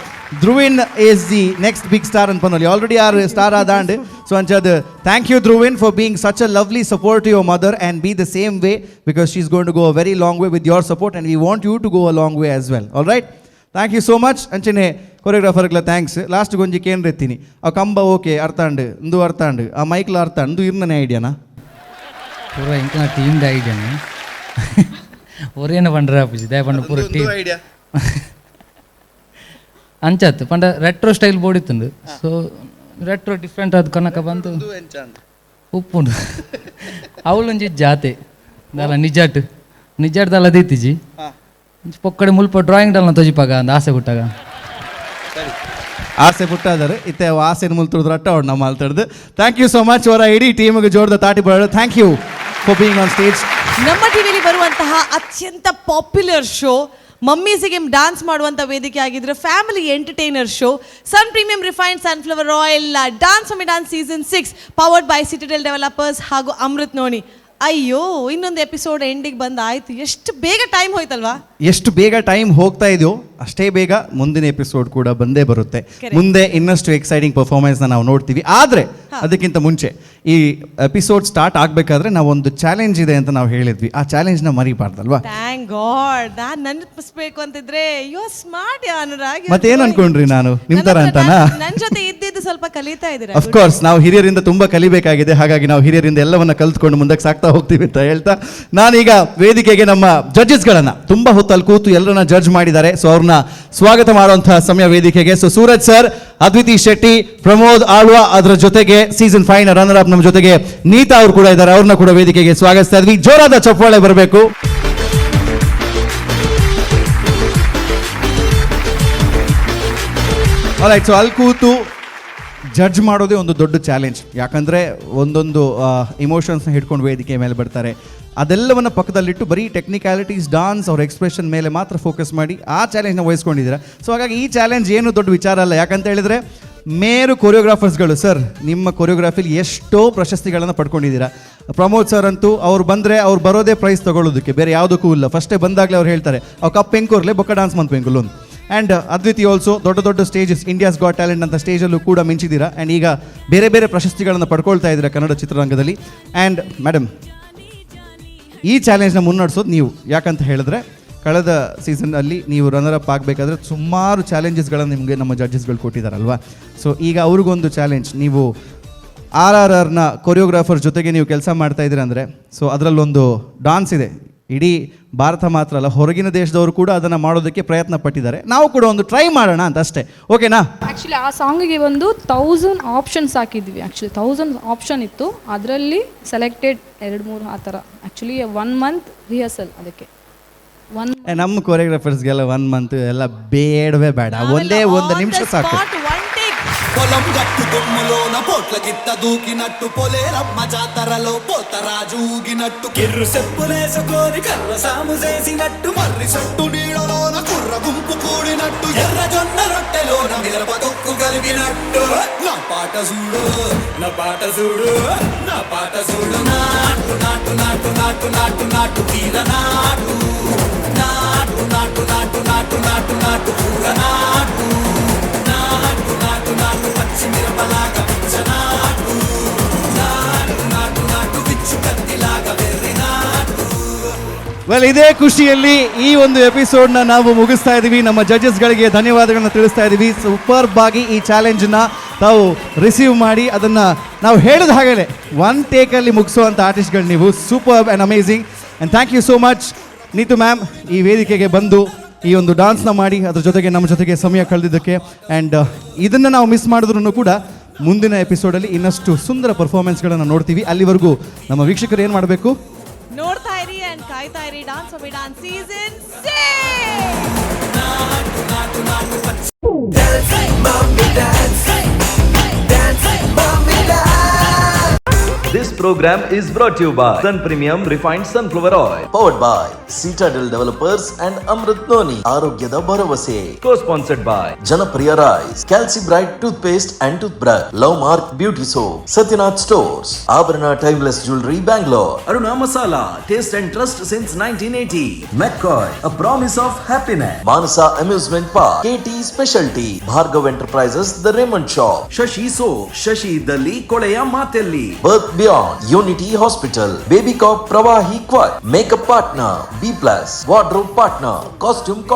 Dhruvin is the next big star ಅಂತ ಪನೊಲಿ. Already R star ಆದಾಂಡ್. So ಅಂಚದ thank you Dhruvin for being such a lovely support to your mother, and be the same way, because she is going to go a very long way with your support, and we want you to go a long way as well. All right, thank you so much. ಅಂಚನೆ ಕೊರಿಯೋಗ್ರಾಫರ್ಗಳ thanks. Last ಗೊಂಜಿ ಕೇಂದ್ರ ಎತ್ತೀನಿ. ಆ ಕಂಬ okay ಅರ್ಥಾಂಡ್, ಇಂದು ಅರ್ಥಾಂಡ್, ಆ ಮೈಕ್ಲ ಅರ್ಥಾಂಡ್, ಇಂದು ಇರ್ನನೆ ಐಡಿಯಾನಾ? ಪೂರ ಎಂಕ್ಲ ಟೀಮ್ದ ಐಡಿಯಾನೆ. ಒರೇನ ಪಂಡ್ರೆ ಆಪುಜಿ ದಾಯ ಪಂಡ ಪೂರ ಟೀಮ್ ಐಡಿಯಾ. ಅಂಚಾತ್ ಪಂಡ ರೆಟ್ರೋ ಸ್ಟೈಲ್ ಬೋಡಿತ್ತುಂಡು. ಸೊ ರೆಟ್ರೋ ಡಿಫ್ರೆಂಟ್ ಆದ್ ಕನಕ ಬಂತು ಉಪ್ಪುಂಡು. ಅವಳೊಂಜಿ ಜಾತೆ ದಾಲ ನಿಜಾಟ್ ನಿಜಾಟ್ ದಾಲ ದೀತಿಜಿ ಪೊಕ್ಕಡೆ ಮುಲ್ಪ ಡ್ರಾಯಿಂಗ್ ಡಾಲ್ನ ತೋಜಿಪಾಗ ಅಂದ್ ಆಸೆ ಪುಟ್ಟಾಗ. ಆಸೆ ಪುಟ್ಟಾದರೆ ಇತ್ತೆ ಆಸೆನ ಮುಲ್ತುಡ್ದು ರಟ್ಟ ಅವಳು ನಮ್ಮ ಮಾತಾಡ್ದು. Thank you so much. ಅವರ ಇಡೀ ಟೀಮಿಗೆ ಜೋಡ್ದ ತಾಟಿ ಬರೋದು. Thank you for being on stage. ನಮ್ಮ ಟಿವಿಲಿ ಬರುವಂತಹ ಅತ್ಯಂತ ಪಾಪ್ಯುಲರ್ ಶೋ, ಮಮ್ಮೀಸಿಗೆ ಡಾನ್ಸ್ ಮಾಡುವಂಥ ವೇದಿಕೆ ಆಗಿದ್ರೆ family entertainer show, Sun Premium refined sunflower oil dance mummy dance season 6 powered by Citadel developers ಹಾಗೂ ಅಮೃತ್ ನೋಣಿ. ಅಯ್ಯೋ, ಇನ್ನೊಂದು ಎಪಿಸೋಡ್ ಎಂಡಿಗೆ ಬಂದು ಆಯ್ತು. ಎಷ್ಟು ಬೇಗ ಟೈಮ್ ಹೋಯ್ತಲ್ವಾ? ಎಷ್ಟು ಬೇಗ ಟೈಮ್ ಹೋಗ್ತಾ ಇದೆಯೋ ಅಷ್ಟೇ ಬೇಗ ಮುಂದಿನ ಎಪಿಸೋಡ್ ಕೂಡ ಬಂದೇ ಬರುತ್ತೆ. Correct. ಮುಂದೆ ಇನ್ನಷ್ಟು ಎಕ್ಸೈಟಿಂಗ್ ಪರ್ಫಾರ್ಮೆನ್ಸ್ನ ನಾವು ನೋಡ್ತೀವಿ. ಆದರೆ ಅದಕ್ಕಿಂತ ಮುಂಚೆ ಈ ಎಪಿಸೋಡ್ ಸ್ಟಾರ್ಟ್ ಆಗಬೇಕಾದ್ರೆ ನಾವೊಂದು ಚಾಲೆಂಜ್ ಇದೆ ಅಂತ ನಾವು ಹೇಳಿದ್ವಿ. ಆ ಚಾಲೆಂಜ್ನ ಮರಿಬಾರ್ದಲ್ವಾ? Thank god, ನಾನು ನೆನಪಿಸ್ಬೇಕು ಅಂತಿದ್ರೆ. You are smart Anurag. ಮತ್ತೇನ್ ಅನ್ಕೊಂಡ್ರಿ, ನಾನು ನಿಮ್ ತರ ಅಂತನಾ? ನನ್ನ ಜೊತೆ ಇದ್ದಿದ್ದು ಸ್ವಲ್ಪ ಕಲಿತಾ ಇದ್ದೀರಾ. ಅಫ್ಕೋರ್ಸ್, ನಾವು ಹಿರಿಯರಿಂದ ತುಂಬಾ ಕಲಿಬೇಕಾಗಿದೆ. ಹಾಗಾಗಿ ನಾವು ಹಿರಿಯರಿಂದ ಎಲ್ಲವನ್ನ ಕಲ್ತ್ಕೊಂಡು ಮುಂದಕ್ಕೆ ಸಾಗ್ತಾ ಹೋಗ್ತೀವಿ ಅಂತ ಹೇಳ್ತಾ ನಾನೀಗ ವೇದಿಕೆಗೆ ನಮ್ಮ ಜಡ್ಜಸ್ಗಳನ್ನ ತುಂಬಾ ಹೊತ್ತಲ್ಲಿ ಕೂತು ಎಲ್ಲರನ್ನ ಜಡ್ಜ್ ಮಾಡಿದ್ದಾರೆ. ಸೊ ಅವ್ರನ್ನ ಸ್ವಾಗತ ಮಾಡುವಂತಹ ಸಮಯ ವೇದಿಕೆಗೆ. ಸೊ ಸೂರಜ್ ಸರ್, ಅದ್ವಿತಿ ಶೆಟ್ಟಿ, ಪ್ರಮೋದ್ ಆಳ್ವ, ಅದರ ಜೊತೆಗೆ ಸೀಸನ್ 5 ರನ್ನರ್ ಅಪ್ ನಮ್ಮ ಜೊತೆಗೆ ನೀತಾ ಅವರು ಕೂಡ ಇದ್ದಾರೆ. ಅವ್ರನ್ನ ಕೂಡ ವೇದಿಕೆಗೆ ಸ್ವಾಗತಿಸ್ತಾ ಇದ್ವಿ. ಜೋರಾದ ಚಪ್ಪಾಳೆ ಬರಬೇಕು. ರೈಟ್, ಸೊ ಅಲ್ಲಿ ಕೂತು ಜಡ್ಜ್ ಮಾಡೋದೇ ಒಂದು ದೊಡ್ಡ ಚಾಲೆಂಜ್. ಯಾಕಂದರೆ ಒಂದೊಂದು ಇಮೋಷನ್ಸ್ನ ಹಿಡ್ಕೊಂಡು ವೇದಿಕೆ ಮೇಲೆ ಬರ್ತಾರೆ. ಅದೆಲ್ಲವನ್ನು ಪಕ್ಕದಲ್ಲಿಟ್ಟು ಬರೀ ಟೆಕ್ನಿಕ್ಯಾಲಿಟೀಸ್, ಡಾನ್ಸ್, ಅವ್ರ ಎಕ್ಸ್ಪ್ರೆಷನ್ ಮೇಲೆ ಮಾತ್ರ ಫೋಕಸ್ ಮಾಡಿ ಆ ಚಾಲೆಂಜ್ನ ವಹಿಸ್ಕೊಂಡಿದ್ದೀರಾ. ಸೊ ಹಾಗಾಗಿ ಈ ಚಾಲೆಂಜ್ ಏನು ದೊಡ್ಡ ವಿಚಾರ ಅಲ್ಲ. ಯಾಕಂತ ಹೇಳಿದ್ರೆ ಮೇರು ಕೊರಿಯೋಗ್ರಾಫರ್ಸ್ಗಳು ಸರ್, ನಿಮ್ಮ ಕೊರಿಯೋಗ್ರಾಫಿಲಿ ಎಷ್ಟೋ ಪ್ರಶಸ್ತಿಗಳನ್ನು ಪಡ್ಕೊಂಡಿದ್ದೀರಾ. ಪ್ರಮೋದ್ ಸರ್ ಅಂತೂ ಅವ್ರು ಬಂದರೆ ಅವ್ರು ಬರೋದೇ ಪ್ರೈಸ್ ತೊಗೊಳ್ಳೋದಕ್ಕೆ, ಬೇರೆ ಯಾವುದಕ್ಕೂ ಇಲ್ಲ. ಫಸ್ಟೇ ಬಂದಾಗಲೇ ಅವ್ರು ಹೇಳ್ತಾರೆ, ಅವ್ರು ಕಪ್ ಹೆಂಕೋರ್ಲೆ ಬೊಕ್ಕ ಡಾನ್ಸ್ ಮಂತ್ ಒಂದು. ಆ್ಯಂಡ್ ಅದ್ವಿತಿ ಆಲ್ಸೋ ದೊಡ್ಡ ದೊಡ್ಡ ಸ್ಟೇಜಸ್, ಇಂಡಿಯಾಸ್ ಗಾಟ್ ಟ್ಯಾಲೆಂಟ್ ಅಂತ ಸ್ಟೇಜಲ್ಲೂ ಕೂಡ ಮಿಂಚಿದ್ದೀರಾ. ಆ್ಯಂಡ್ ಈಗ ಬೇರೆ ಬೇರೆ ಪ್ರಶಸ್ತಿಗಳನ್ನು ಪಡ್ಕೊಳ್ತಾ ಇದ್ದೀರಾ ಕನ್ನಡ ಚಿತ್ರರಂಗದಲ್ಲಿ. ಆ್ಯಂಡ್ ಮೇಡಮ್, ಈ ಚಾಲೆಂಜ್ನ ಮುನ್ನಡೆಸೋದು ನೀವು. ಯಾಕಂತ ಹೇಳಿದ್ರೆ ಕಳೆದ ಸೀಸನ್ನಲ್ಲಿ ನೀವು ರನ್ನರ್ ಅಪ್ ಆಗಬೇಕಾದ್ರೆ ಸುಮಾರು ಚಾಲೆಂಜಸ್ಗಳನ್ನು ನಿಮಗೆ ನಮ್ಮ ಜಡ್ಜಸ್ಗಳು ಕೊಟ್ಟಿದ್ದಾರಲ್ವ. ಸೊ ಈಗ ಅವ್ರಿಗೊಂದು ಚಾಲೆಂಜ್, ನೀವು ಆರ್ ಆರ್ ಆರ್ನ ಕೊರಿಯೋಗ್ರಾಫರ್ ಜೊತೆಗೆ ನೀವು ಕೆಲಸ ಮಾಡ್ತಾ ಇದ್ದೀರ ಅಂದರೆ, ಸೊ ಅದರಲ್ಲೊಂದು ಡಾನ್ಸ್ ಇದೆ. ಇಡೀ ಭಾರತ ಮಾತ್ರ ಅಲ್ಲ, ಹೊರಗಿನ ದೇಶದವರು ಕೂಡ ಅದನ್ನು ಮಾಡೋದಕ್ಕೆ ಪ್ರಯತ್ನ ಪಟ್ಟಿದ್ದಾರೆ. ನಾವು ಕೂಡ ಒಂದು ಟ್ರೈ ಮಾಡೋಣ ಅಂತ ಅಷ್ಟೇ, ಓಕೆನಾ? ಆ್ಯಕ್ಚುಲಿ ಆ ಸಾಂಗಿಗೆ ಒಂದು 1000 ಆಪ್ಷನ್ಸ್ ಹಾಕಿದ್ವಿ. ಆ್ಯಕ್ಚುಲಿ 1000 ಆಪ್ಷನ್ ಇತ್ತು, ಅದರಲ್ಲಿ ಸೆಲೆಕ್ಟೆಡ್ 2-3 ಆ ಥರ. ಆ್ಯಕ್ಚುಲಿ 1 ಮಂತ್ ರಿಹರ್ಸಲ್ ಅದಕ್ಕೆ. ನಮ್ಮ ಕೊರಿಯೋಗ್ರಾಫರ್ಸ್ಗೆಲ್ಲ 1 ಮಂತ್ ಎಲ್ಲ ಬೇಡವೇ ಬೇಡ, ಒಂದೇ ಒಂದು ನಿಮಿಷ ಸಾಕು. పొలం గట్టు కొమ్ములోన పోట్ల గిత్త దూకినట్టు పొలేరమ్మ జాతరలో పోతరాజు ఊగినట్టు కిర్రు చెప్పులేసుకొని కర్ర సాము చేసినట్టు మర్రి సొట్టు నీడలోన కుర్ర గుంపు కూడినట్టు ఎర్ర జొన్న రొట్టెలోన మిరప తొక్కు కలిపినట్టు నా పాట చూడు, నా పాట చూడు, నా పాట చూడు, నాటు నాటు నాటు నాటు నాటు నాటు వీర నాటు నాటు నాటు నాటు నాటు నాటు నాటు కూర నాటు నాటు నాటు నాటు పచ్చిమిరపలాగా పిచ్చనాటు నాటు నాటు నాటు విచ్చు కత్తిలాగా వెర్రి నాటు. ವೆಲ್, ಇದೇ ಖುಷಿಯಲ್ಲಿ ಈ ಒಂದು ಎಪಿಸೋಡ್ನ ನಾವು ಮುಗಿಸ್ತಾ ಇದ್ದೀವಿ. ನಮ್ಮ ಜಡ್ಜಸ್ಗಳಿಗೆ ಧನ್ಯವಾದಗಳನ್ನ ತಿಳಿಸ್ತಾ ಇದ್ದೀವಿ. ಸೂಪರ್ಬ್ ಆಗಿ ಈ ಚಾಲೆಂಜ್ನ ತಾವು ರಿಸೀವ್ ಮಾಡಿ ಅದನ್ನು ನಾವು ಹೇಳಿದ ಹಾಗೇ ಒನ್ ಟೇಕಲ್ಲಿ ಮುಗಿಸುವಂಥ ಆರ್ಟಿಸ್ಟ್ಗಳು ನೀವು. Superb and amazing, and thank you so much Neetu ma'am, ಈ ವೇದಿಕೆಗೆ ಬಂದು ಈ ಒಂದು ಡಾನ್ಸ್ನ ಮಾಡಿ ಅದ್ರ ಜೊತೆಗೆ ನಮ್ಮ ಜೊತೆಗೆ ಸಮಯ ಕಳೆದಿದ್ದಕ್ಕೆ. ಆ್ಯಂಡ್ ಇದನ್ನು ನಾವು ಮಿಸ್ ಮಾಡಿದ್ರೂ ಕೂಡ ಮುಂದಿನ ಎಪಿಸೋಡಲ್ಲಿ ಇನ್ನಷ್ಟು ಸುಂದರ ಪರ್ಫಾರ್ಮೆನ್ಸ್ಗಳನ್ನು ನೋಡ್ತೀವಿ. ಅಲ್ಲಿವರೆಗೂ ನಮ್ಮ ವೀಕ್ಷಕರು ಏನು ಮಾಡಬೇಕು? ನೋಡ್ತಾ ಇರಿ ಆ್ಯಂಡ್ ಕಾಯ್ತಾ ಇರಿ dance mummy dance season 6. This This program is brought you by Sun Premium refined sunflower oil, powered by Citadel Developers and Amrit Noni, ಆರೋಗ್ಯದ ಭರವಸೆ. Co sponsored by Janapriya rice, Calci Bright toothpaste and toothbrush, Love Mark beauty soap, Satyanath Stores, Abharana timeless jewellery, Bangalore, Aruna Masala, taste and trust since 1980, McCoy, a promise of happiness, Manasa amusement park, KT specialty, Bhargav Enterprises, the Raymond shop, Shashi soap, Shashi ಇದ್ದಲ್ಲಿ ಕೊಳೆಯ ಮಾತೆಲ್ಲಿ, Birth Beyond, Unity Hospital, Baby Cop Pravahi Quad, makeup partner B Plus, wardrobe partner Costume.